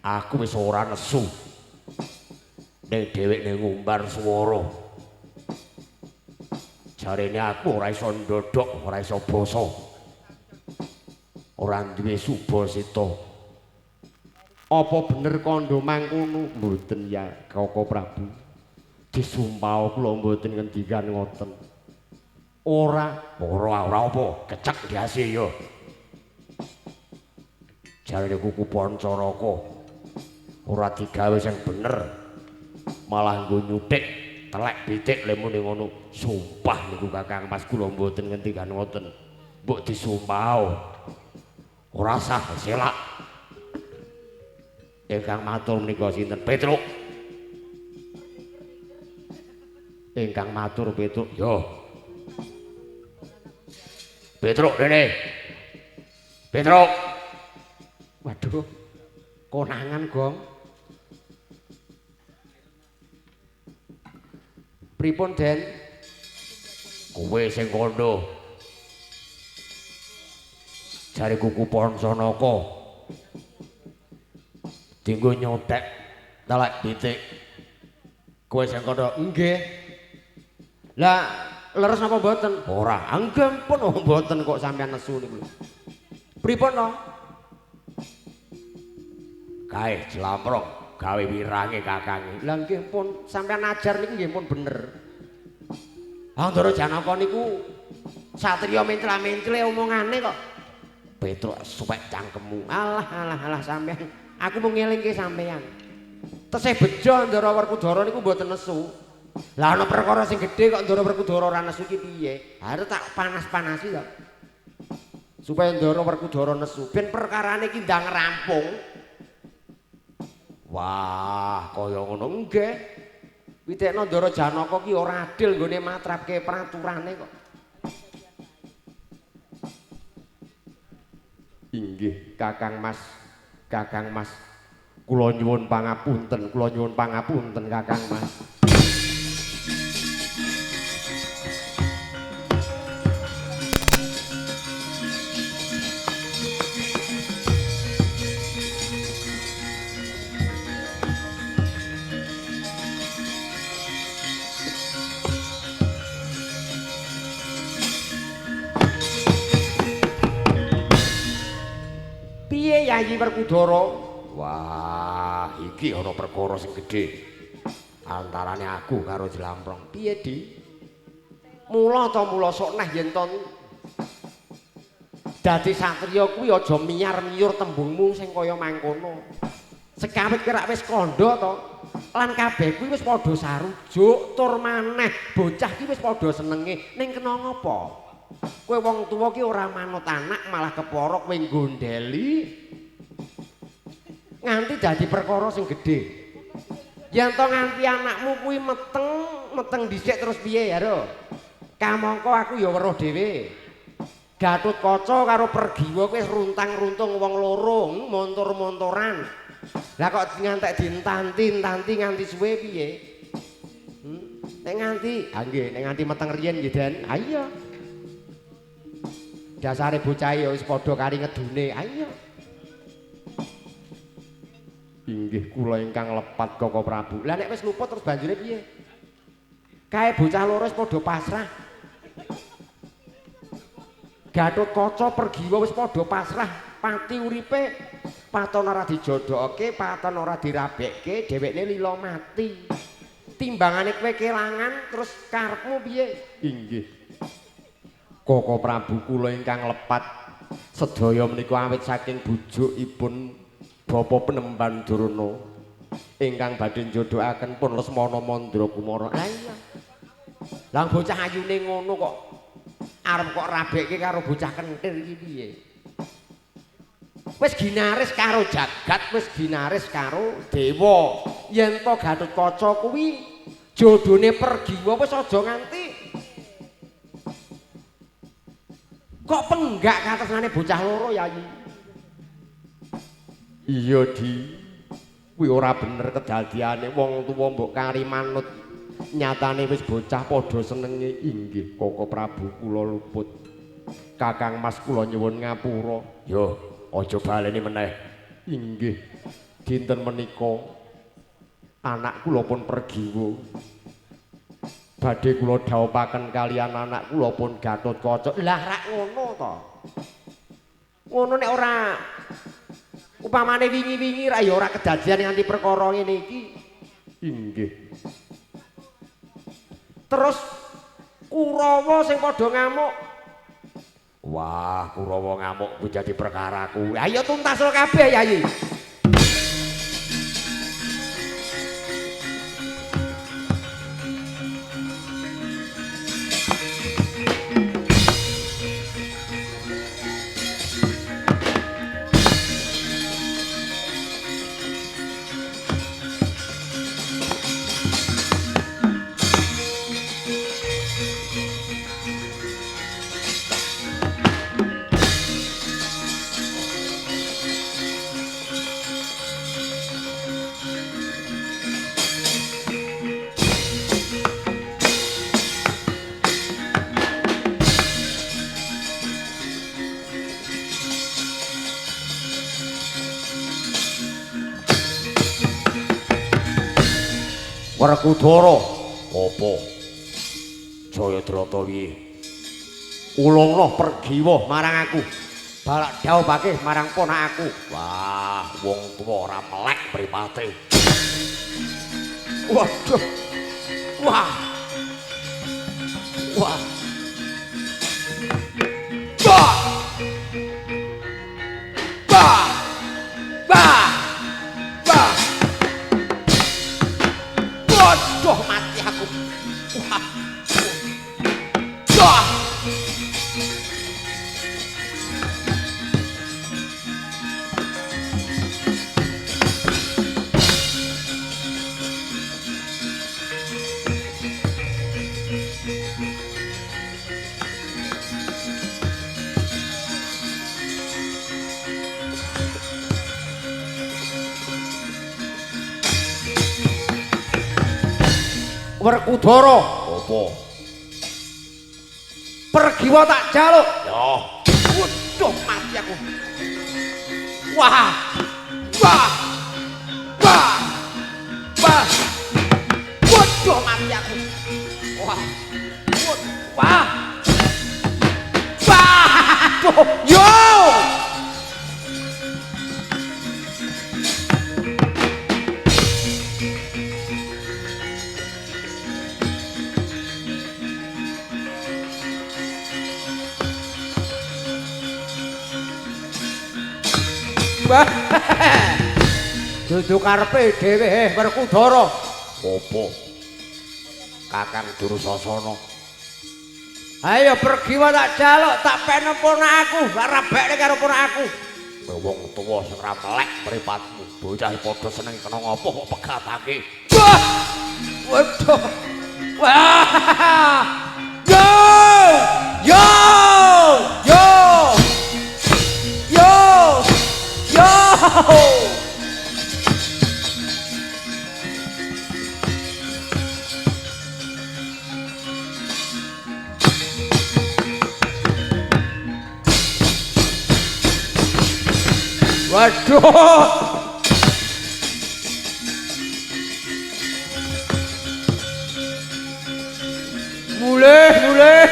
Aku wis ora nesu. Ning dheweke ngumbar swara. Jarene aku ora iso ndodhok, ora iso basa. Ora duwe subasita. Apa bener kandha mangkono? Mboten ya Koko Prabu. Disumpah kula mboten ngendikan ngoten. Ora, ora apa, kecek ndase ya. Jarene kuku Pancaraka ora digawe sing bener. Malah nggo nyuthik telek pitik lemune ngono. Sumpah niku Kakang Mas kula mboten ngendikan ngoten. Mbok disumpah. Ora sah selak. Ingkang matur menika sinten? Petruk. Ingkang matur Petruk. Yo. Petruk rene. Petruk. Waduh. Konangan, Gong. Pripun, Den? Kowe sing kandha. Jare kuku Pancanaka dinggo nyothek telek pitik. Kowe sing kandha? Nggih. Lah leres napa mboten? Ora. Nggih pun mboten kok sampean nesu niku. Pripun to? Kae jlamprong gawe wirange kakange. Lah nggih pun sampean ajar niku nggih pun bener. Ndara Janaka niku satriya mencla-mencle omongane kok. Petruk supek cangkemmu. Alah alah alah sampean. Aku mung ngelingke sampean. Tesih bejo Ndara Werkudara niku mboten nesu. Lah ana perkara sing gedhe kok Ndara Werkudara ora nesu ki piye? Harus tak panas-panasi to. Supaya Ndara Werkudara nesu, ben perkarane iki ndang rampung. Wah, kaya ngono nggih. Witekno Ndara Janaka ki ora adil nggone matrapke peraturane kok. Inggih, Kakang Mas. Kakang Mas, kula nyuwun pangapunten, kula nyuwun pangapunten Kakang Mas. Piye Yayi Werkudara? Wah, iki ana perkara sing gedhe antarane aku karo Jlamprong. Piye, Di? Mula ta mula sok neh yen to dadi satriya kuwi aja miyar-miyur tembungmu sing kaya mangkono. Sekawit kowe rak wis kandha to, lan kabeh kuwi wis padha sarujuk tur maneh bocah ki wis padha senenge. Ning kena ngapa? Kowe wong tuwa ki ora manut anak malah kepara kowe nggondheli nganti dadi perkara sing gedhe. Yen to nganti anakmu kuwi meteng, meteng dhisik terus piye ya, Ro? Kamangka aku ya weruh dhewe. Gatotkaca karo Pergiwa kuwi wis runtang-runtung wong loro, montor-montoran. Lah kok ngantek dientanti-entanti nganti suwe piye? Nek nganti, ha nggih, nek nganti meteng riyen nggih, Den. Ha iya. Dasare bocah ya wis padha kari ngedune. Ayo. Inggih kula ingkang lepat Koko Prabu. Lah nek wis luput terus banjure piye? Kae bocah loro wis padha pasrah. Gatotkaca Pergiwa wis padha pasrah pati uripe. Paton ora dijodhokke, paton ora dirabekke, dhewekne lila mati. Timbangane kowe kelangan terus karepmu piye? Inggih. Koko Prabu kula ingkang lepat sedaya menika awit saking bujukipun Bapa Penemban Durna ingkang badhe njodohaken pun Lesmana Mandra Kumara. Lah iya. Lah bocah ayune ngono kok arep kok rabekke karo bocah kentir iki piye? Wis ginaris karo jagat, wis ginaris karo dewa. Yen to Gatotkaca kuwi jodone Pergiwa wis aja nganti kok penggak katresnane bocah loro Yayi. Iya, Di. Kuwi ora bener kedadiane wong tuwa mbok kari manut. Nyatane wis bocah padha senenge. Inggih, Koko Prabu kula luput. Kakang Mas kula nyuwun ngapura. Yo, aja baleni meneh. Inggih. Dinten menika anak kula pun Pergiwa. Badhe kula dhawuhaken kaliyan anak kula pun Gatotkaca. Lah rak ngono to. Ngono nek ora upamane wingi-wingi rak ya ora kedadian nganti perkara ngene iki. Inggih. Terus Kurawa sing padha ngamuk. Wah, Kurawa ngamuk kuwi dadi perkaraku. Ayo tuntas kabeh Yayi. Werkudara, apa? Jayadrata piye? Ulungno Pergiwa marang aku. Balak dhawuhake marang ponakku. Wah, wong tuwa ora melek mripate. Waduh. Wah. Wah. Bah. Bah. Bah. Bah. Waduh, mati aku. Wah. Wah. Werkudara, Apa? Pergiwa tak jaluk. Ya. Waduh, mati aku. Wah. Wah. Wah. Wah. Waduh, mati aku. Wah. Wah. Wah. Aduh. Yo. Dudu karepe dhewe Werkudara. Apa? Kakang Durusasana. Ayo Pergiwa tak jaluk, tak pene ponakku, tak rabekne karo ponakku. Kowe wong tuwa sing ora melek mripatmu, bocah padha seneng kena ngopo kok pegatake. Wah. Waduh. Wah. Yo! Yo! Yo! Yo! Yo! Waduh. Mulih, mulih.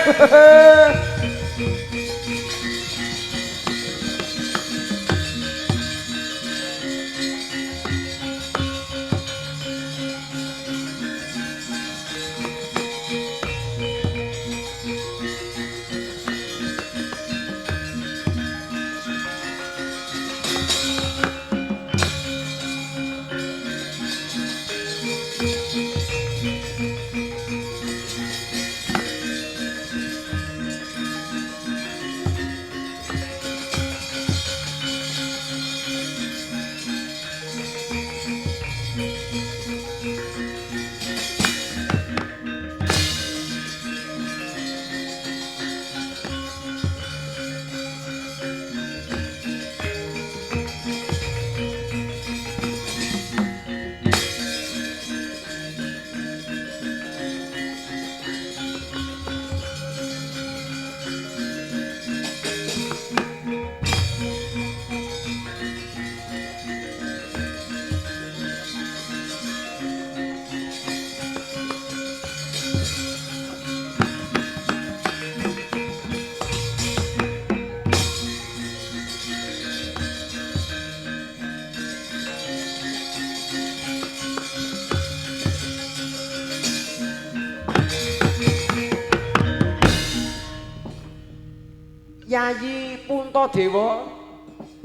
Yayi Puntadewa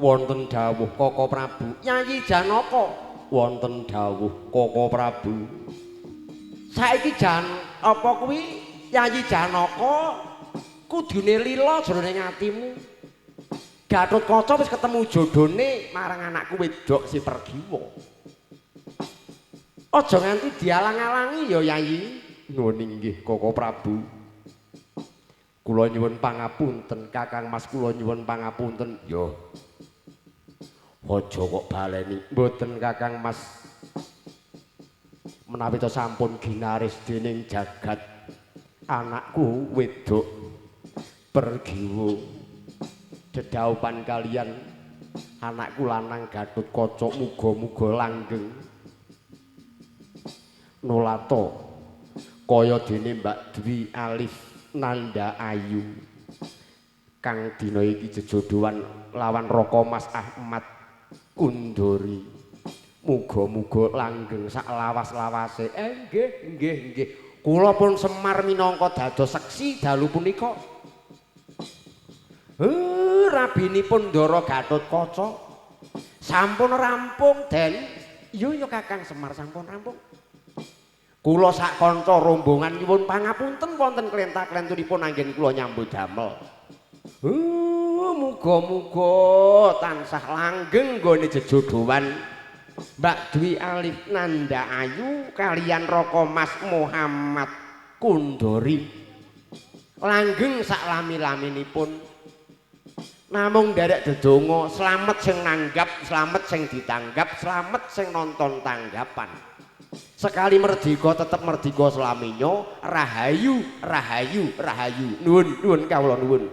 Wonten dawuh Koko Prabu. Yayi Janaka Wonten dawuh Koko Prabu. Saiki jan apa kuwi Yayi Janaka kudune lila jroning atimu. Gatotkaca wis ketemu jodhone marang anakku wedok si Pergiwa. Aja nganti dialang-alangi ya Yayi. Nuwun inggih Koko Prabu. Kula nyuwun pangapunten Kakang Mas, kula nyuwun pangapunten. Yo. Aja kok baleni. Mboten Kakang Mas. Menawi to sampun ginaris dening jagat anakku wedok Pergiwa dedhaupan kalian anakku lanang Gatotkaca muga-muga langgeng nulata kaya dene Mbak Dwi Alif Nanda Ayu kang dina iki jejodhoan lawan Raka Mas Ahmad Kundori muga-muga langgeng sak lawas-lawase. Nggih nggih nggih kula pun Semar minangka dados seksi dalu punika. Rabinipun Ndara Gatotkaca sampun rampung Den. Iya ya Kakang Semar sampun rampung. Kula sak kanca rombongan nyuwun pangapunten wonten klenta-klentunipun anggen kula nyambut damel. Muga-muga tansah langgeng nggone jejodhoan Mbak Dwi Alif Nanda Ayu kalian Raka Mas Muhammad Kundori. Langgeng sak lami-laminipun. Namung nderek dedonga slamet sing nanggap, slamet sing ditanggap, slamet sing nonton tanggapan. Sekali merdeka tetep merdeka selaminyo, rahayu, rahayu, rahayu. Nuwun, nuwun kawula nuwun.